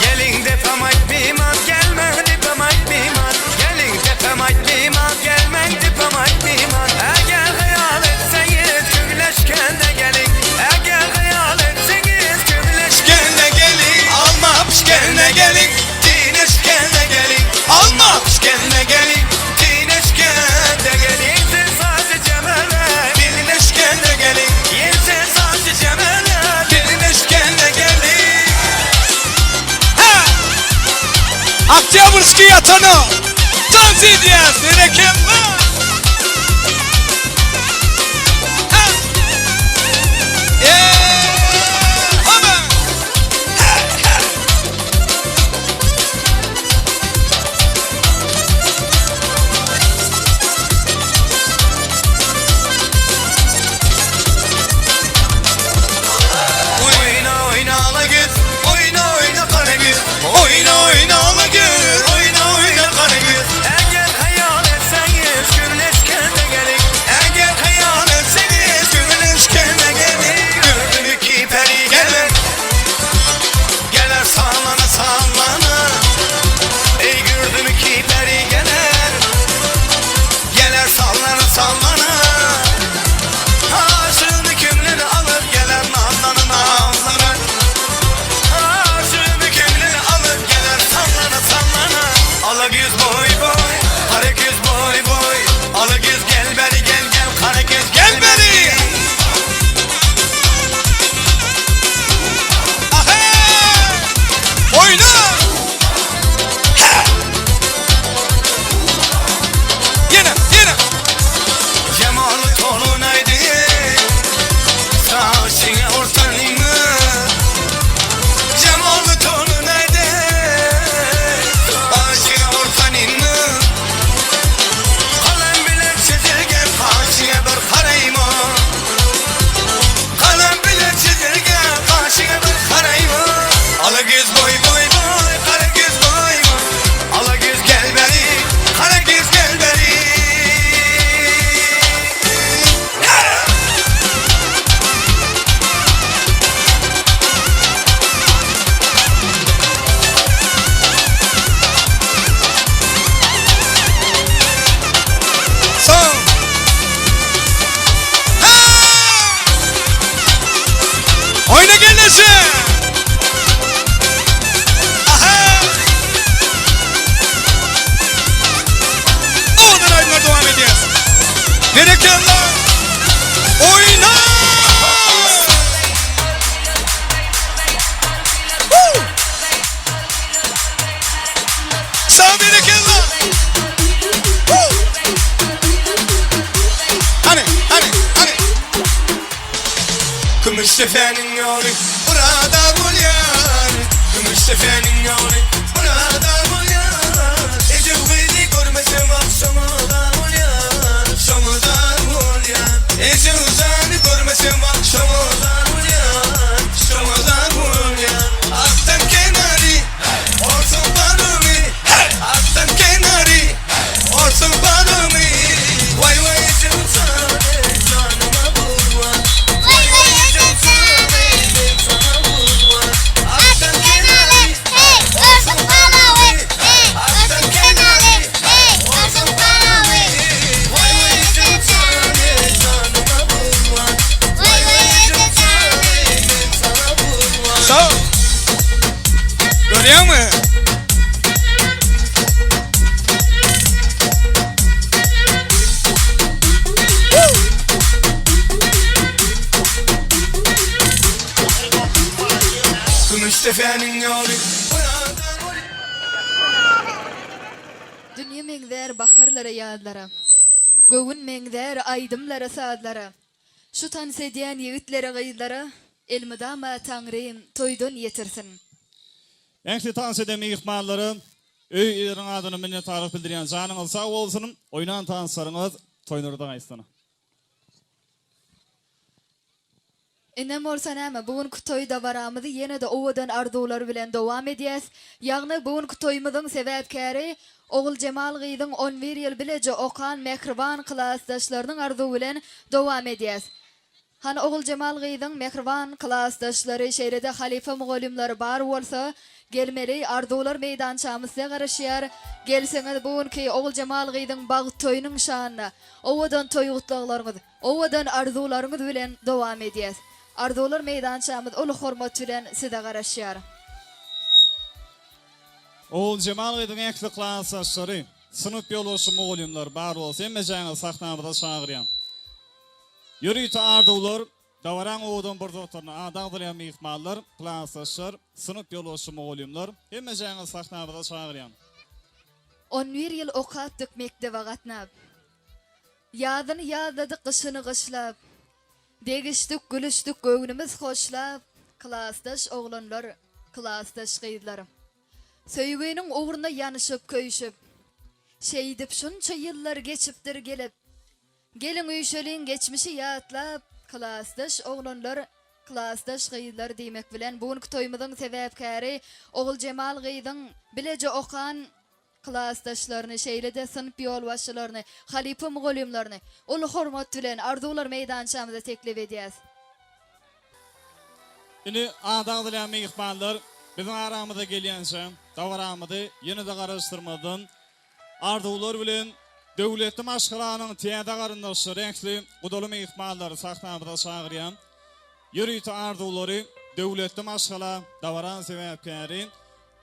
Geliň depem aýtmyman gelmäň depem aýtmyman Geliň depem aýtmyman gelmäň depem aýtmyman Eger hyýal etseňiz köňleşgende geliň Eger hyýal etseňiz köňleşgende geliň Alma pişgende geliň, tineşgende geliň Alma pişgende geliň, tineşgende geliň Ýeňse saçy jemele Bilineşgende geliň Ýeňse saçy jemele Bilineşgende geliň Ha! Oktýabrskiý ýatana Tans edýäs, berekella! Ha! Eee! Haba! Ha! Ha! Oýna oýna ala güz Oýna oýna gara güz Oýna oýna ala güz Oýna oýna gara güz Eger hyýal etseňiz Gürleşgende geliň Eger hyýal etseňiz Gürleşgende geliň Gördüm ki peri geler Geler sallana sallana Ey gördüm ki peri geler Geler sallana sallana Aşığını köňlüni alyp geler nazlana nazlana Aşığını köňlüni alyp geler sallana sallana Ala göz boy boy, kara göz boy boy Ala göz gel beri gel gel kara göz gel beri Ahe! Oýna! Ha! Ýene, ýene! Jemaly tolunaydy Saçyňa ortanyňy Jemaly tolunaydy Saçyňa ortanyňy Kalem bilen çizilgen kaşyňa bir garaýma Kalem bilen çizilgen kaşyňa bir garaýma Ala göz boy boy boy kara göz boy boy Ala göz gel beri kara göz gel beri Son! Ha! Oýna gelneje! Aha! Owadan aýdymlar dowam edýär. Berekella! Oýna! Woo! Sag berekella! Woo! Hany, hany, hany. Kümüşdepäniň ýoly burada bolýar Kümüşdepäniň ýoly burada bolýar Ejem gyzy görmesem agşama da bolýar Şoňa da bolýar Ejem gyzy görmesem agşama da bolýar Şoňa da bolýar Atdan kenary Olsun barymy Atdan kenary Olsun barymy Waý waý ejem jan. Görýäňmi? Kümüşdepäniň ýoly Dünýe meňzär baharlara ýazlara. Göwün meňzär aýdymlara sazlara. Şu tans edýän ýigitlere gyzlara elmydama Taňrym toýdan ýetirsin. Ähli tans eden myhmanlara öý eýeleriniň adyna minnetdarlyk bildirýän janyňyz sag bolsun oýnan tanslaryňyz toýnurda gaýtsyn. Indem bolsa näme, bu günki toý dabaramyzy ýene-de owadan arzuwlar bilen dowam edýäs. Ýagny bu günki toýumyzyň sebäpkäri Oguljemal gyzyň on bir ýyl bileje okan mähriban klasdaşlarynyň arzuwy bilen dowam edýäs. Hany Oguljemal gyzyň mähriban klasdaşlary şeýle-de halypa mugallymlary bar bolsa, gelmeli, arzuwlar meýdançamyz size garaşýar. Gelseňiz bu günki Oguljemal gyzyň bagt toýunyň şanyna owadan toý gutlaglaryňyz, Owadan arzuwlaryňyz bilen dowam edýäs. Arzuwlar meýdançamyz uly hormat bilen size garaşýar. Oguljemal gyzyň ähli klasdaşlary, synp ýolbaşçy mugallymlar bar bolsa hemmejäňizi sahnamyza çagyrýan. Ýörite arzuwlar dabaraň owadan pursatlaryna ady agzalýan myhmanlar, klasdaşlar, synp ýolbaşçy mugallymlar hemmejäňizi sahnamyza çagyrýan. On bir ýyl okapdyk mekdebe gatnap. Ýazyny ýazladyk gyşyny gyşlap. Degişdik gülüşdik göwnümiz hoşlap Klasdaş oglanlar klasdaş gyzlar. Söýginiň ugruna ýanyşyp köýşüp. Şeýdip şunça ýyllar geçipdir gelip. Geliň üýşeliň geçmişi ýatlap Klasdaş oglanlar klasdaş gyzlar diýmek bilen bu günki toýumyzyň sebäpkäri Oguljemal gyzyň bileje okan Klasdaşlaryny, şeýle-de synp ýolbaşçylaryny, halypa mugallymlaryny uly hormat bilen arzuwlar meýdançamyza teklip edýäs. Indi ady agzalýan myhmanlar biziň aramyza gelýänçä, dabaramyzy ýene-de garaşdyrmazdan, arzuwlar bilen döwletli maşgalanyň täze garyndaşlary ähli gudaly myhmanlary sahnamyza çagyrýan. Ýörite arzuwlary döwletli maşgala dabaraň sebäpkäri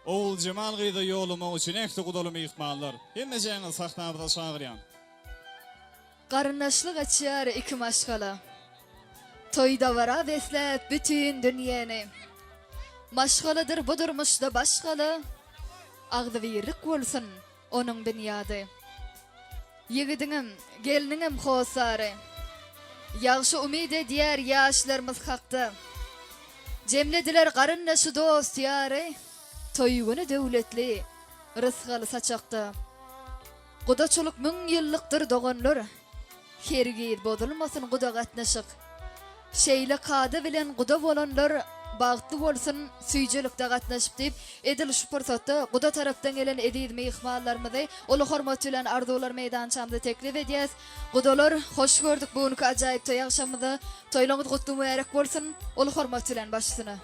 Oguljemal gyza ýollamak üçin ähli gudaly myhmanlar, hemmejäňizi sahnamyza çagyrýan. Garyndaşlyk açýar iki maşgala. Toý-dabara besläp bütin dünýäni. Maşgaladyr bu durmuşda baş gala, Agzybirlik bolsun onuň binýady. Ýigidiňem, gelniňem hossary. Ýagşy umyt edýär ýaşlarymyz hakda. Jemlediler garyndaşy dost-ýary, Toý güni döwletli, rysgaly saçakda. Gudaçylyk müňýyllykdyr doganlar, Hergiz bozulmasyn guda gatnaşyk. Şeýle kada bilen guda bolanlar bagtly bolsun süýjelikde gatnaşyp diýip edil şu pursatda guda tarapdan gelen eziz myhmanlarymyzy uly hormat bilen arzuwlar meýdançamyza teklip edýäs. Gudalar hoş gördük bu günki ajaýyp toý agşamymyza. Toýlaryňyz gutly mübärek bolsun. Uly hormat bilen başysyna.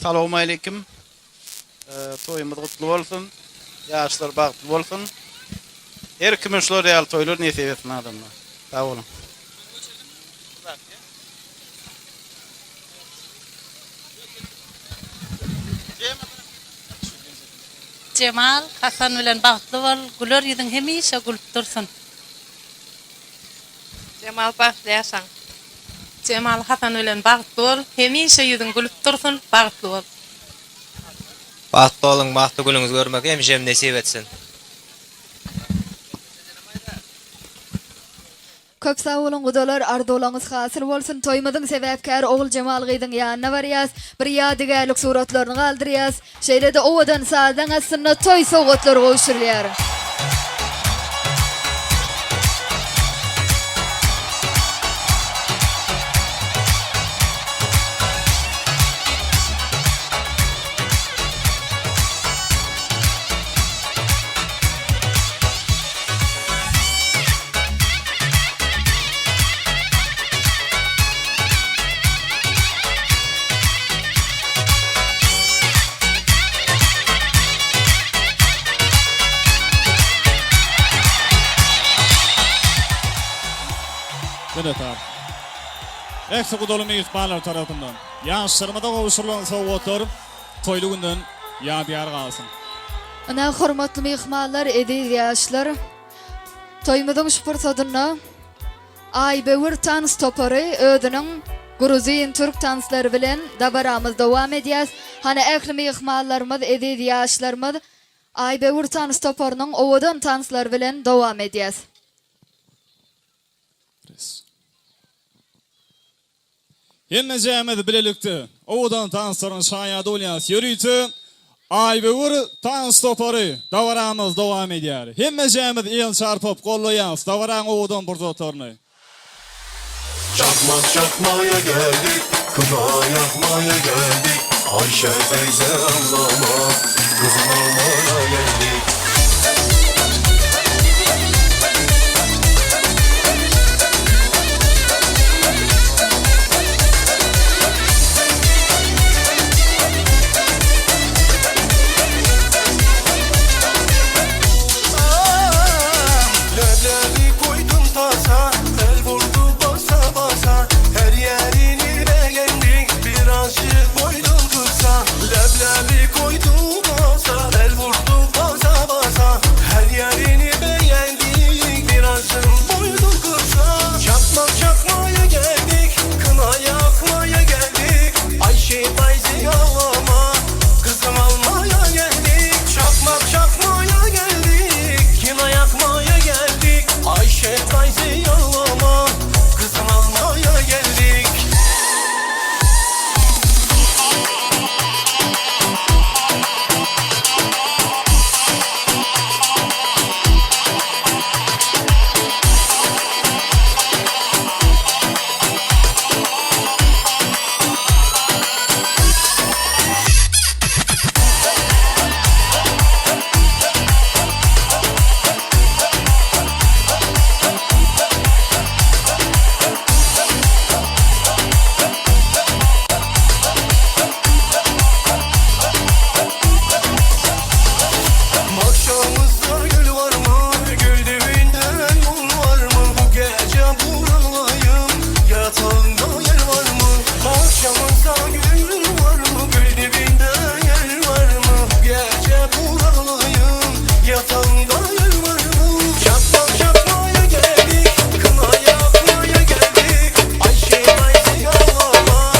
Salowmaleýkim. Toýumyz gutly bolsun. Ýaşlar bagtly bolsun. Her kime şular ýaly toýlar nesip etsin adamlar. Sag boluň. Jemal, Hasan bilen bagtly bol, güler ýüzüň hemişe gülüp dursun. Jemal bagtly ýaşaň. Jemal Hasan bilen bagtly bol, hemişe ýüzüň gülüp dursun, bagtly bol. Bagtly boluň bagtly günüňizi görmek hemişem nesip etsin. Köp sag boluň gudalar arzuwlaňyz hasyl bolsun toýumyzyň sebäpkäri Oguljemal gyzyň ýanyna barýas bir ýadygärlik suratlaryny galdyrýas şeýlede owadan sazyň astynda toý sowgatlary gowşurylýar. Minnetdar. Ähli gudaly myhmanlar tarapyndan ýaşlarymyza gowşurylan sowgatlar. toýly günden ýadygär galsyn. Ynha hormatly myhmanlar, eziz ýaşlar, toýumyzyň şu pursadynda Aýböwür tans topary özüniň gruzin, türk tanslary bilen dabaramyzy dowam edýäs. Hany ähli myhmanlarymyz, eziz ýaşlarymyz Aýböwür tans toparynyň owadan tanslary bilen dowam edýäs. Hemmejämiz bilelikde owadan tanslaryň şaýady bolýas. Ýörite Aýböwür tans topary dabaramyz dowam edýär. Hemmejämiz el çarpyp gollaýas dabaraň owadan pursatlaryny. Çakmak çakmaya geldik, kına yakmaya geldik Ayşe teyze ağlama, kızım almaya geldik. Leblebi koydum tasa, el vurdu basa basa Her yerini beğendik, birazcık boydum kısa Leblebi koydum tasa, el vurdu basa basa Her yerini beğendik, birazcık boydum kısa Çakmak çakmaya geldik, kına yakmaya geldik Ayşe teyze ağlama, kızım almaya geldik Çakmak çakmaya geldik, kına yakmaya geldik Ayşe teyze ağlama, kızım almaya geldik. Bahçamızda gül var mı? Gül dibinden mum var mı? Bu gece buralayım Yatağında yer var mı? Bahçamızda gül var mı? Gül dibinde yer var mı? Bu gece buralayım Yatağında yer var mı? Çakmak çakmaya geldik Kına yakmaya geldik Ayşe teyze ağlama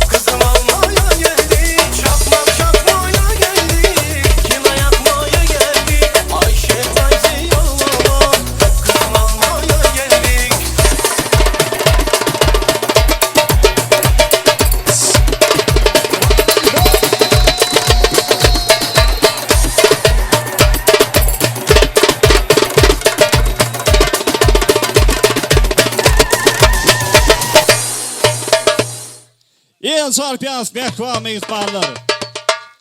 Kızım almaya geldik Çakmak çakmaya geldik Kına yakmaya geldik Ayşe teyze ağlama Kızım almaya geldik. El çarpýas mähriban myhmanlar.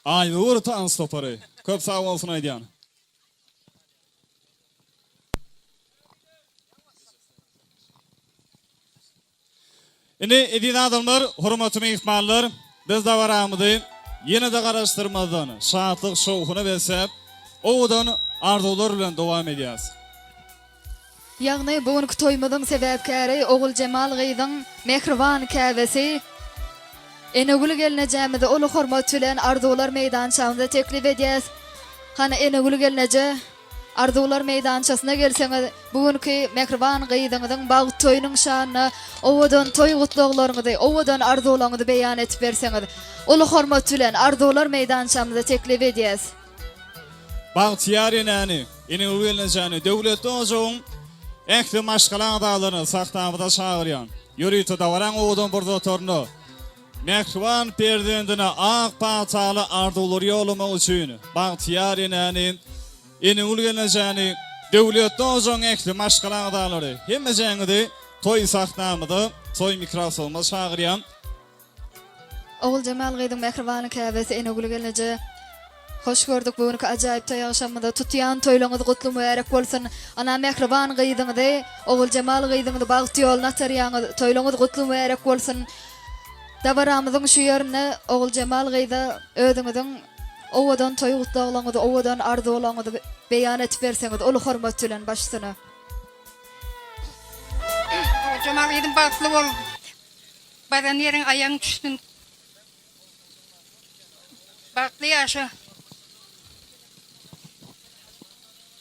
Aýböwür tans topary. Köp sag bolsun aýdýan. Indi eziz adamlar, hormatly myhmanlar, biz dabaramyzy ýene-de garaşdyrmazdan, şatlyk-şowhuna besläp, owadan arzuwlar bilen dowam edýäris. Ýagny bu günki toýumyzyň sebäpkäri Oguljemal gyzyň mähriban käbesi Enegül gelnejemizi uly hormat bilen Arzuwlar meýdançamyza teklip edýäs. Hany Enegül gelneje, Arzuwlar meýdançasyna gelseňiz, bu günki mähriban gyzyňyzyň bagt toýunyň şanyna owadan toý gutlaglaryňyzy, owadan arzuwlaryňyzy beýan edip berseňiz, uly hormat bilen Arzuwlar meýdançamyza teklip edýäs. Bagtyýar enäni, Enegül gelnejäni, döwletli ojagyň ähli maşgala agzalaryny sahnamyza çagyrýan. Ýörite dabaraň owadan pursatlarynda mähriban perzendine ak pataly arzuwlary ýollamak üçin bagtyýar enäni, Enegül gelnejäni, döwletli ojagyň ähli maşgala agzalary hemmejäňizi toý sahnamyza, toý mikrofonyma çagyrýan. Oguljemal gyzyň mähribany käbesi Enegül gelneje Hoş gördük bu günki ajaýyp toý agşamymyzda tutýan toýlaňyz gutly mübärek bolsun Ana mähriban gyzyňyzy Oguljemal gyzyňyzy bagt ýoluna atarýaňyz toýlaňyz gutly mübärek bolsun Dabaramyzyň şu ýerinde Oguljemal gyza özüňiziň owadan toý gutlaglaňyzy owadan arzuwlaňyzy beýan edip berseňiz uly hormat bilen başsyna. Oguljemal gyzym bagtly bol. Baran ýeriň aýagyň düşsün. Bagtly ýaşa.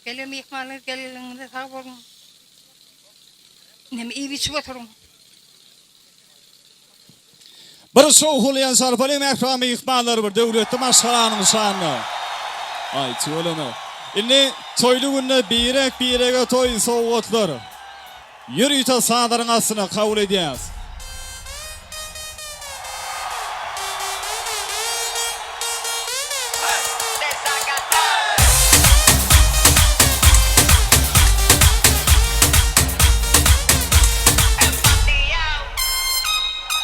Gelen myhmanlar geleniňize sag boluň. Inem iýip-içip oturyň. Bir şowhunly sarpaly mähriban myhmanlar bir döwletli maşgalanyň şanyna. Aý tüweleme. Indi toýly günde birek birege toý sowgatlar. Ýörite sazlaryň astyna kabul edýäs.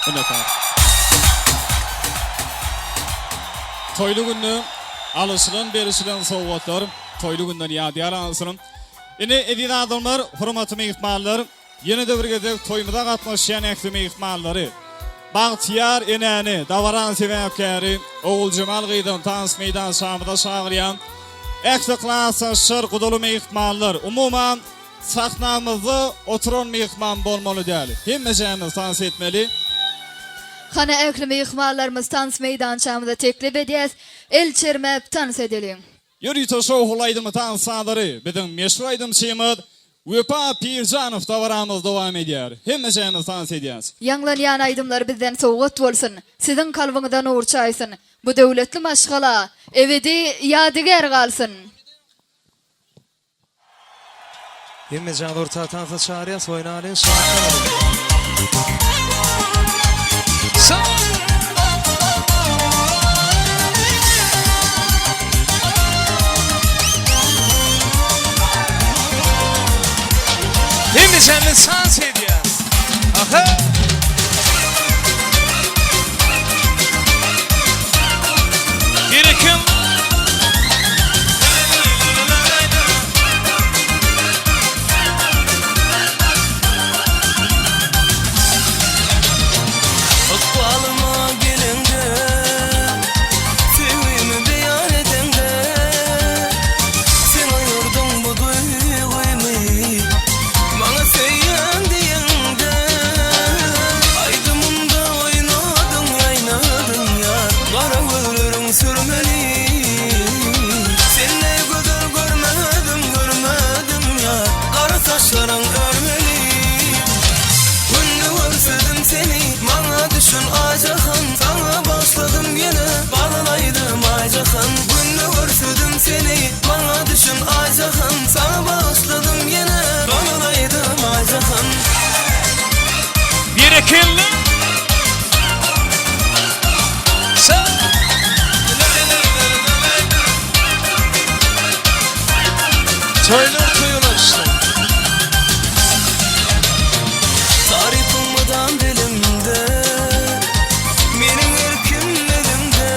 Minnetdar. Toýly günde alyşylan berişilen sowgatlar toýly günden ýadygär alsyn. Ine eziz adamlar, hormatly myhmanlar, ýene-de bir gezek toýumyza gatnaşýan ähli myhmanlary, bagtyýar enäni, dabaranyň sebäpkäri Oguljemal gyzyny tans meýdançamyza çagyrýan ähli klasdaşlar, gudaly myhmanlar, umuman Sahnamyzda oturan myhman bolmaly däl. Hemmejämiz tans etmeli. Hany ähli myhmanlarymyz tans meýdançamyza teklip edýäs, el çermäp tans edeliň. Ýörite şowhunly aýdymy tans sazlary biziň meşhur aýdymçymyz Wepa Pirjanow dabaramyz dowam edýär. Hemmejämiz tans edýäs. Ýaňlanýan aýdymlar bizden sowgat bolsun, siziň kalbyňyza nur çaýsyn, bu döwletli maşgala ebedi ýadygär galsyn! Hemmejan orta tansa çagyrýas oýnalyň şatlanalyň. Hemmejemiz tans edýäs. Aha. Berekella. Ykbalyma geleňde, Söýgimi beýan edeňde, Sen oýardyň bu duýgymy, Maňa söýýän diýeňde. Aýdymymda oýnadyň, ýaýnadyň ýar, Gara gözleriň sürmeli. Sende gözel görmedim, görmedim ýar, Gara saçlaryň örmeli. Günde görsedim seni, maňa düşün Aýjahan, Saňa bagyşladym ýene galan aýdym Aýjahan. Günde görsedim seni, maňa düşün Aýjahan, Saňa bagyşladym ýene galan aýdym Aýjahan. Berekella! Toýlar toý ulaşsyn. Tarypyň mydam dilimde, Meniň erkim elimde.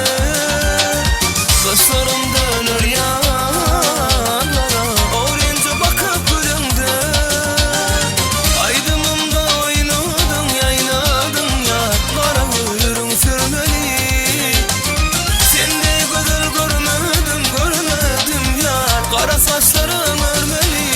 Gaşlarym döner ýanlara, Ogrynja bakyp güleňde. Aýdymymda oýnadyň, ýaýnadyň ýar, Gara gözleriň sürmeli. Sende gözel görmedim, görmedim ýar, Gara saçlaryň örmeli.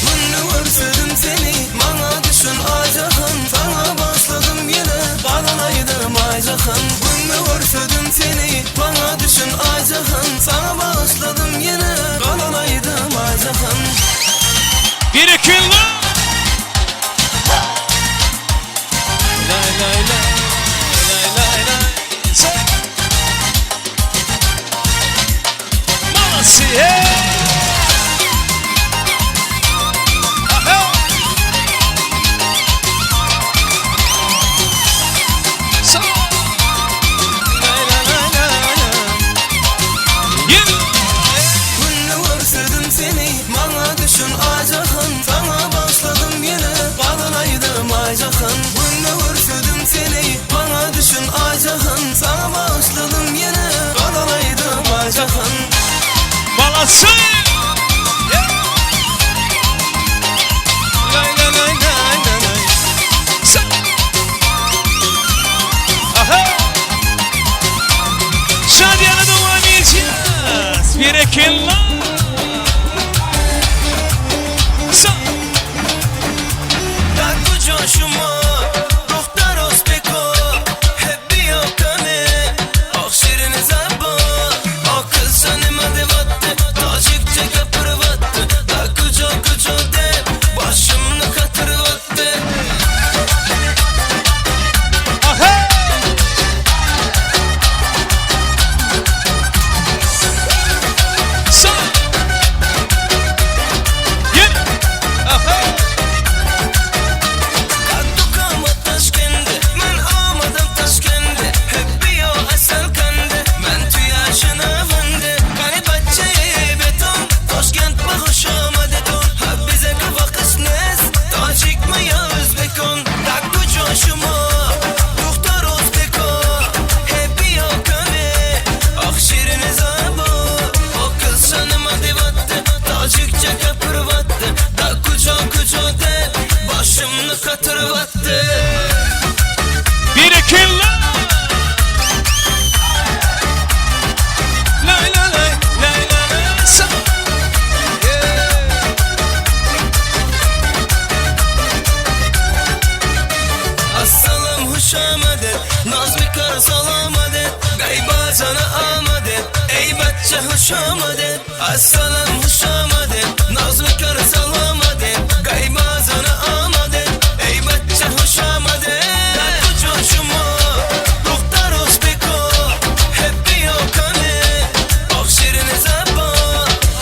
Günde görsedim seni, maňa düşün Aýjahan, Saňa başladym ýene, galan aýdym Aýjahan. Günde görsedim seni, maňa düşün Aýjahan, Saňa bagyşladym ýene, galan aýdym Aýjahan. Berekella! Lay lay lay lay lay lay Say. Malasy hey! Aha! Say. Lay lay lay lay lay. Yeah! Günde görsedim seni, maňa düşün Aýjahan, Saňa bagyşladym ýene, galan aýdym Aýjahan. Günde görsedim seni, maňa düşün Aýjahan, Saňa bagyşladym ýene, galan aýdym Aýjahan. Malasy! Yeah! Lay lay lay lay lay lay. Say. Aha! Şadyýana dowam edýäs. Berekella! Say. در کجا شما دختر ازبکا بیا کنه آخ شیرین زن. hoş Assalam hoş Nazlı kar salam Gaybazana amade Ey bacca hoş Da kujo şumo Duhtar o'zbeko Happy okane Och shirin zabo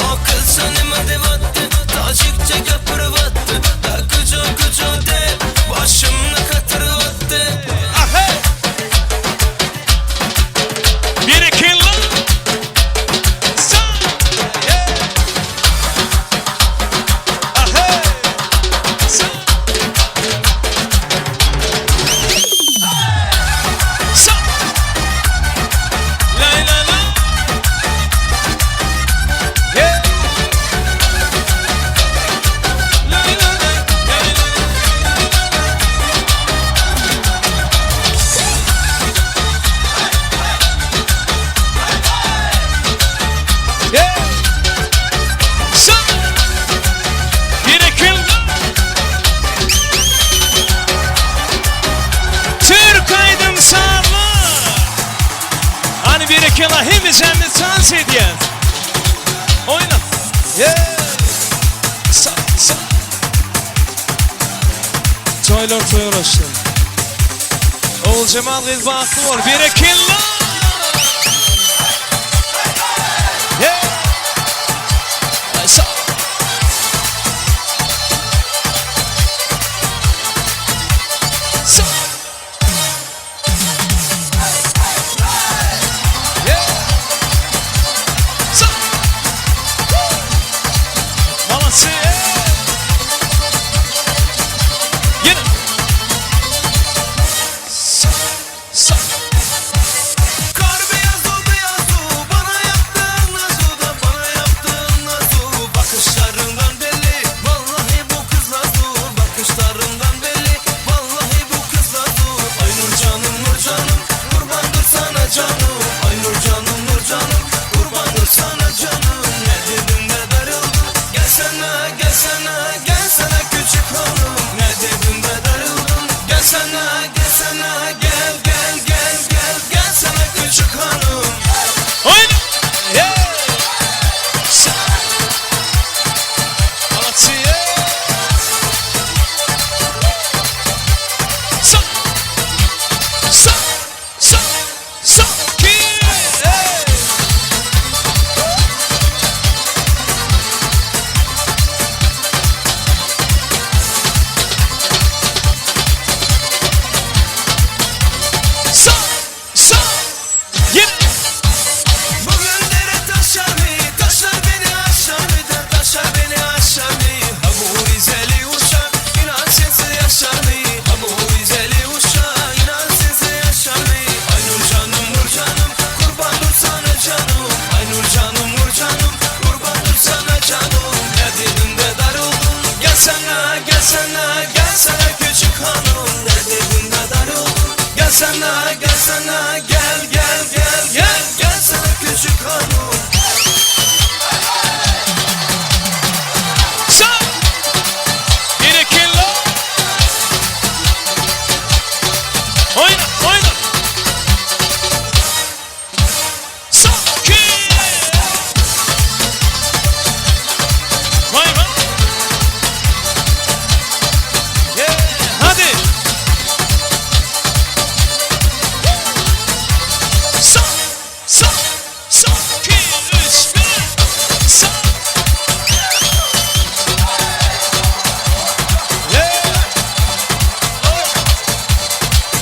O qilsa nima devatdi Tojikcha gapiryapti Da kujo kujo deb Boshimni qatiryapti Ahey! Berekella! Sa! Yeah! Ahey! Sa! Sa! Lay la la! Yeah! Lay la la! Lay la! Yeah! Sa! Berekella! Türk aýdym sazly! Hany berekella hemmämiz tans edýäs. Oýna. Yeah! Sa sa. Toýlar toýa ulaşdy. Oguljemal gyz bagtly bol. Berekella! Yeah! Sa. Sa. Yeah! Sa. Molodцы! Ýene. Sa. Sa. Kar beyaz o beyaz o bana yaptığın nazu da bana yaptığın nazu Bakışlarından belli vallahi bu kız nazu Bakışlarından belli vallahi bu kız nazu Ay nur canım nur canım kurbandır sana canım Ay nur canım nur canım kurbandır sana canım Ne dedim de darıldım gelsene gelsene gelsene küçük hanım Ne dedim de darıldım gelsene gelsene gel gel gel gel gelsene küçük hanım Oýna. Yeah! Sa. Molodцы! Yeah! Sa. Sa. Sa. Sa. Ki. Hey! Sa. Sa. Ýene. Bugün dere taşar mı? Taşlar beni aşar mı? Da taşar beni aşar mı? Ha bu Rizeli uşak inan sensiz yaşar mı? Ha bu Rizeli uşak inan sensiz yaşar mı? Ay nur canım nur canım kurbandır sana canım Ay nur canım nur canım kurbandır sana canım Ne dedim de darıldın Gelsene gelsene gelsene küçük hanım Ne dedim de darıldın Gelsene gelsene gel gel gel gel gelsene küçük hanım Sa. Berekella. Oýna, oýna. Sa. Ki. Vay vay. Yeah, hadi. Sa. Sa. Sa. Ki. Üç, bir. Sa. Yeah.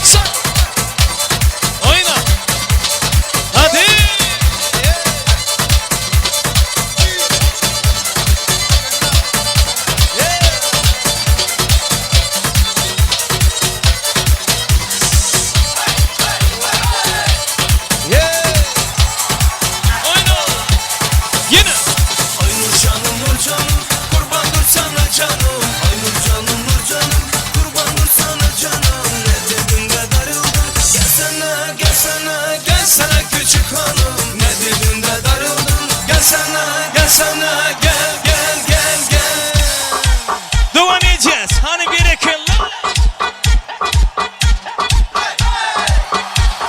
Sa. Oýna. Hadi. Oýna. Ýene. Ay nur canım nur canım kurbandır sana canım Ay nur canım nur canım kurbandır sana canım Ne dedim de darıldın gelsene gelsene gelsene küçük hanım Ne dedim de darıldın gelsene gelsene gel gel gel gel Dowam edýäs. Hany berekella.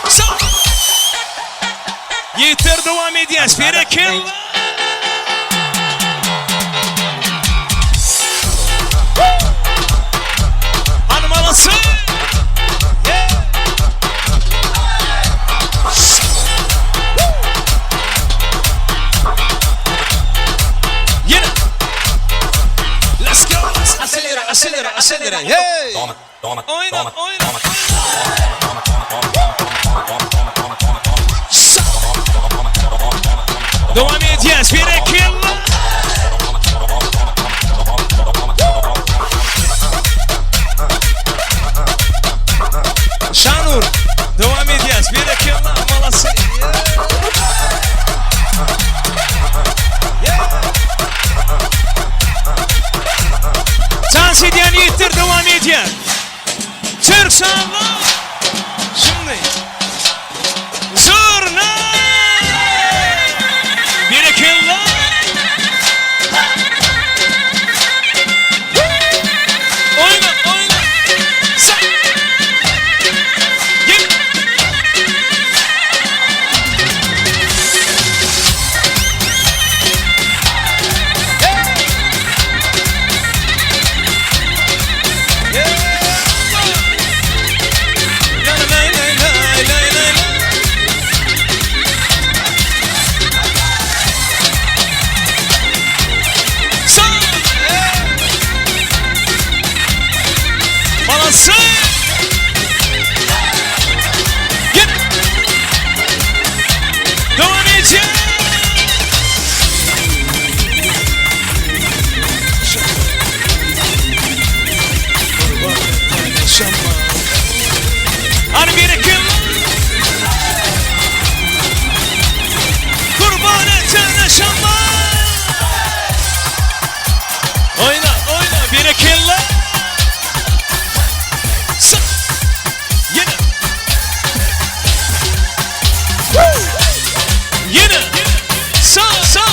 Sa. Ýeter dowam edýäs. Berekella. Aşelere, aşelere, hey! Oýna, oýna, Şa! Dowam edýäs, berekella! Şanur, dowam edýäs, berekella, malasy! Dans edýän ýigitler dowam edýär. Türk şanly. Şimdi. Zurna. Berekella. Oyna oyna. Sen. Gel. Balansı. Git. Devam edeceğiz. Hani bir kim? Kurban etene şamba. Oyna oyna bir killa. Sık. Yine. Yine. Sağ sağ.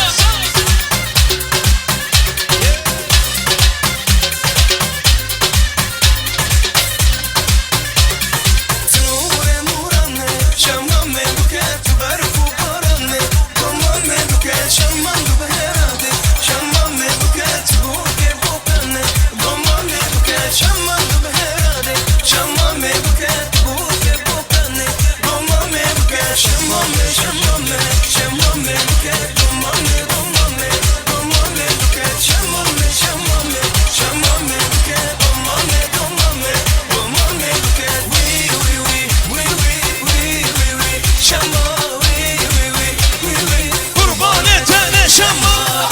Kurban etene şamba.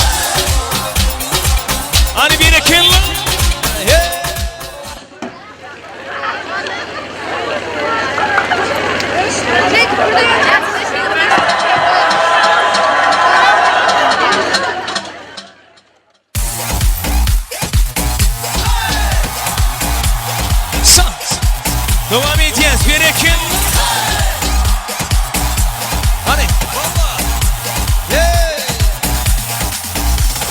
Hani bir killa. Sağ. Devam edeceğiz. Bir killa. Hani.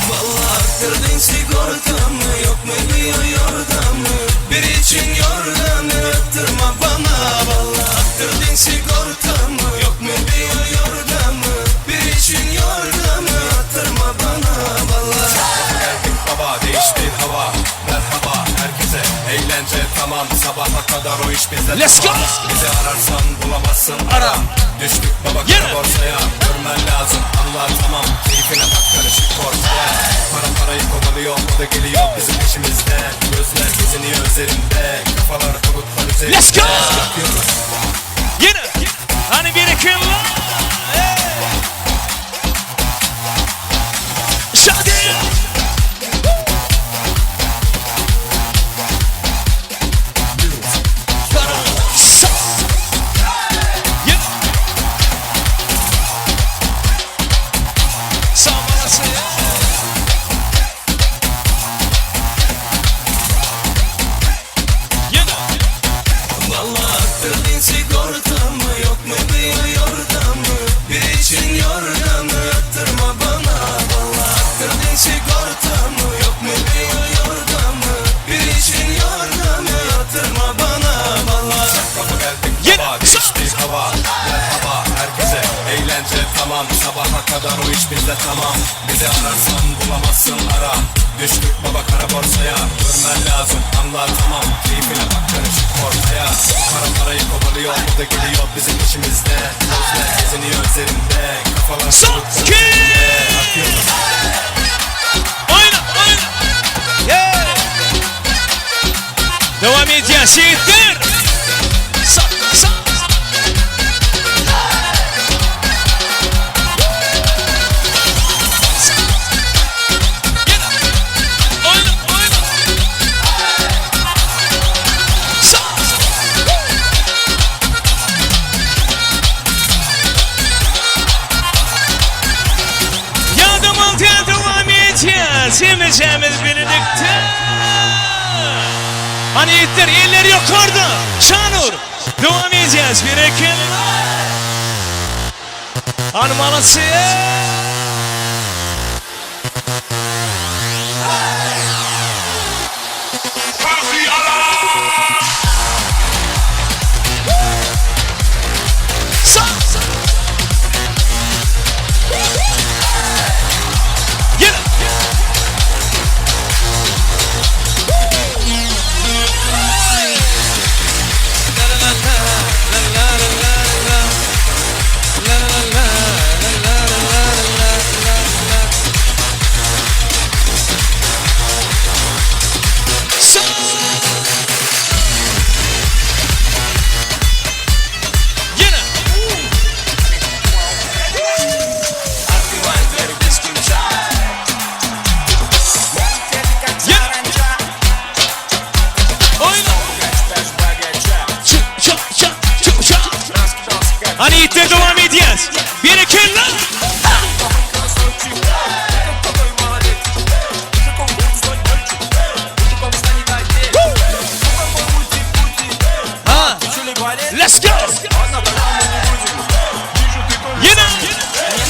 Vallahi arttırdın sigortamı Yok mu bir yordamı Bir için yorganı Attırma bana Vallahi arttırdın sigortamı Yok mu bir yordamı Bir için yorganı Attırma bana Vallahi Geldik baba değişti hava Merhaba herkese eğlence tamam Sabaha kadar o iş bizde Let's go! tamam. Bizi ararsan bulamazsın ara Düştük baba kara borsaya Görmen lazım anla tamam Keyfine bak karışık ortaya Para parayı kovalıyor o da geliyor bizim peşimizde Gözler geziniyor üzerinde Kafalar bulutlar üzerinde Let's go! Yakıyoruz Yine. Hani bir killa. Şadi. Vallahi arttırdın sigortamı Yok mu bir yordamı Bir için yorganı Attırma bana Vallahi arttırdın sigortamı Yok mu bir yordamı Bir için yorganı Attırma bana Vallahi Kafa geldik baba değişti hava Merhaba herkese eğlence tamam Sabaha kadar o iş bizde tamam Bizi ararsan bulamazsın ara Düştük baba kara borsaya Görmen lazım anla tamam Keyfine bak karışık ortaya Para parayı kovalıyor o da geliyor bizim peşimizde Gözler geziniyor üzerinde Kafalar bulutlar üzerinde Akıyoruz Oyna oyna. Yeah. Dowam edýäs ýigitler. Sa, sa. Oýna, oýna. Sa. Ýadamaly dowam edýäs. Hemmämiz birlikde. Hany ýigitler eller ýokarda. Şanur. Dowam edýäs berekella. Hany malasy. Hany ýigitler dowam edýäs. Berekella! Ha! Let's go! Ýene!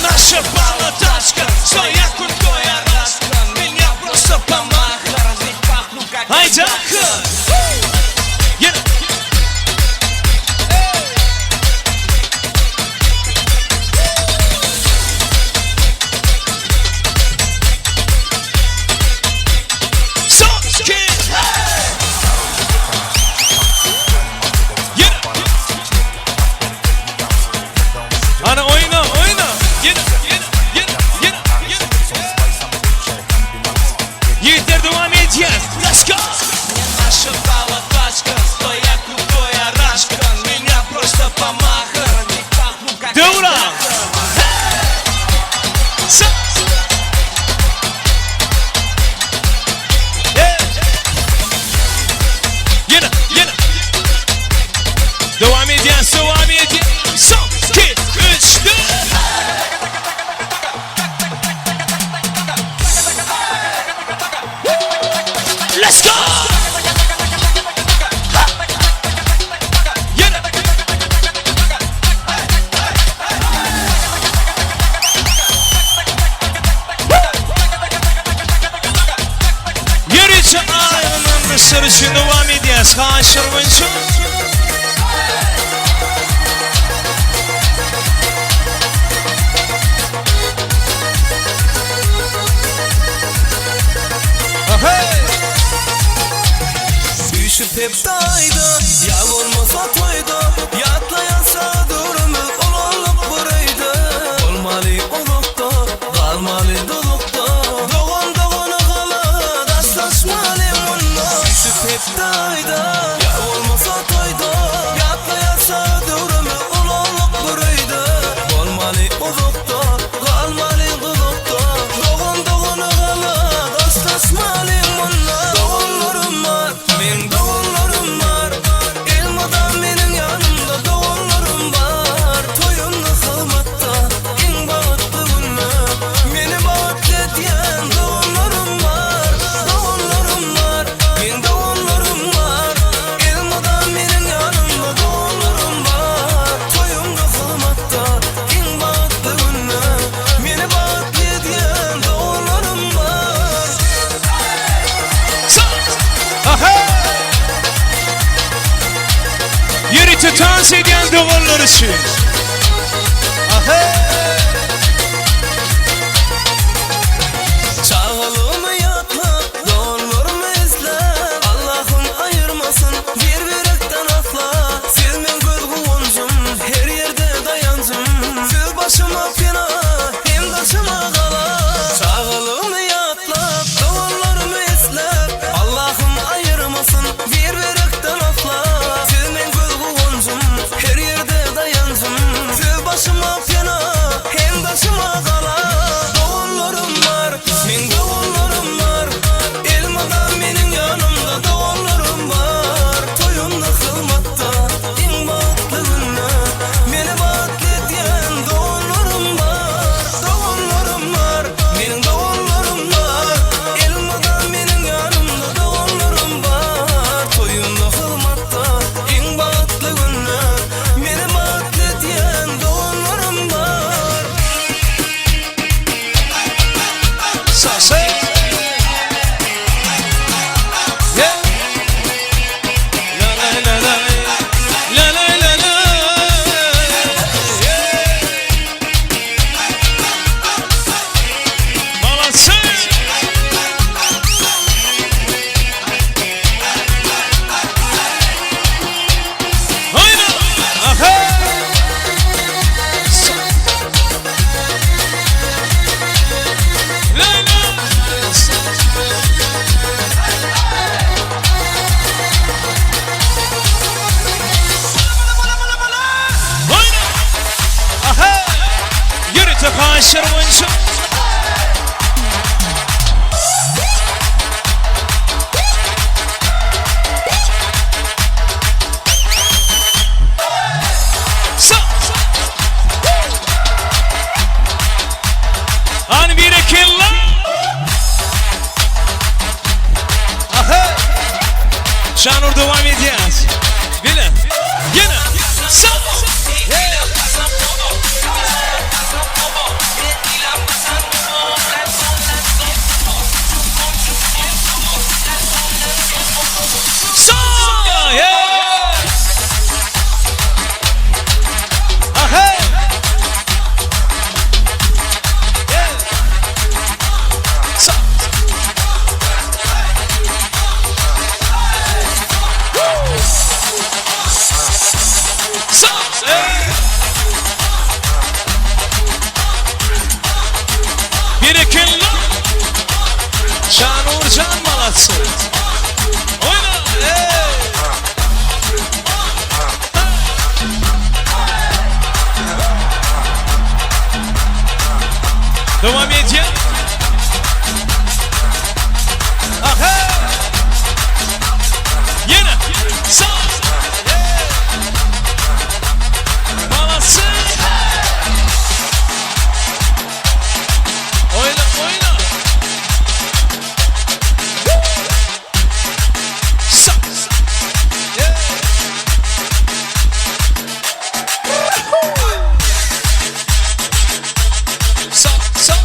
Naşa bala taçka, svoja krutoja raska, Меня просто помаха. Haýda! Ýene! Son, iki, Ýene! Hany oýna, oýna! Ýene, ýene, ýene, ýene, ýene! Ýigitler dowam edýäs. Let's go! Наша тачка, твоя крутой арашка, Меня просто помаха. Döwran! Sa! Ýene, ýene! Dowam edýäs, dowam edýäs. Son, iki, üç, dört! Let's go! Ýene! Ýörite aýgynyň dysar üçin dowam edýäs. Haşyr boýunça. Üýşüp hepde aýda, ýa bolmasa toýda, Ýatlaýansa döwrümiz ulalyp bir öýde. Bolmaly uzakda, galmaly duzakda, Dogan dogana gala, daşlaşmaly munda. Üýşüp hepde aýda, ýa bolmasa toýda, Ýatlaýansa döwrümiz ulalyp bir öýde. Bolmaly uzakda, galmaly duzakda, Dogan dogana gala, daşlaşmaly munda. Doganlarym bar, meň doganlarym bar, Elmydam meniň ýanymda doganlarym bar. Toýumda hyzmatda, iň bagtly günde, Meni bagtly edýän doganlarym bar. Doganlarym bar, meň doganlarym bar, Elmydam meniň ýanymda doganlarym bar. Toýumda hyzmatda, iň bagtly günde, Meni bagtly edýän doganlarym bar. Aha! Ýörite tans edýän doganlar üçin. Aha! Çagalygymy ýatlap, doganlarymy isläp, Allahym aýyrmasyn bir-birekden asla. Siz meň göz guwanjym, her ýerde daýanjym. Siz başyma pena, hem daşyma gala. Çagalygymy ýatlap, doganlarymy isläp, Allahym aýyrmasyn bir-birekden. Şanur dowam edýär. Bile. Ýene. Sa. Hey. Sa. Hey. Ahey. Sa. Sa. Hey. Berekella. Şanur Can malatsy. Oýna. Hey. Dowam edýär. Aha! Ýene. Sag. Malatsy. Oýna, oýna. Sag. Sag, sag.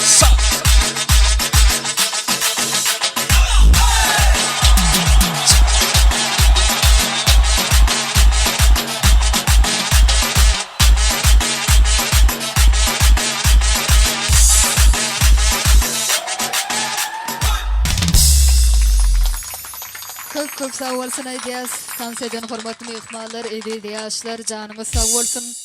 Sag. Köp köp sag bolsun aýdýas. Tans eden hormatly myhmanlar, eziz ýaşlar janyňyz sag bolsun.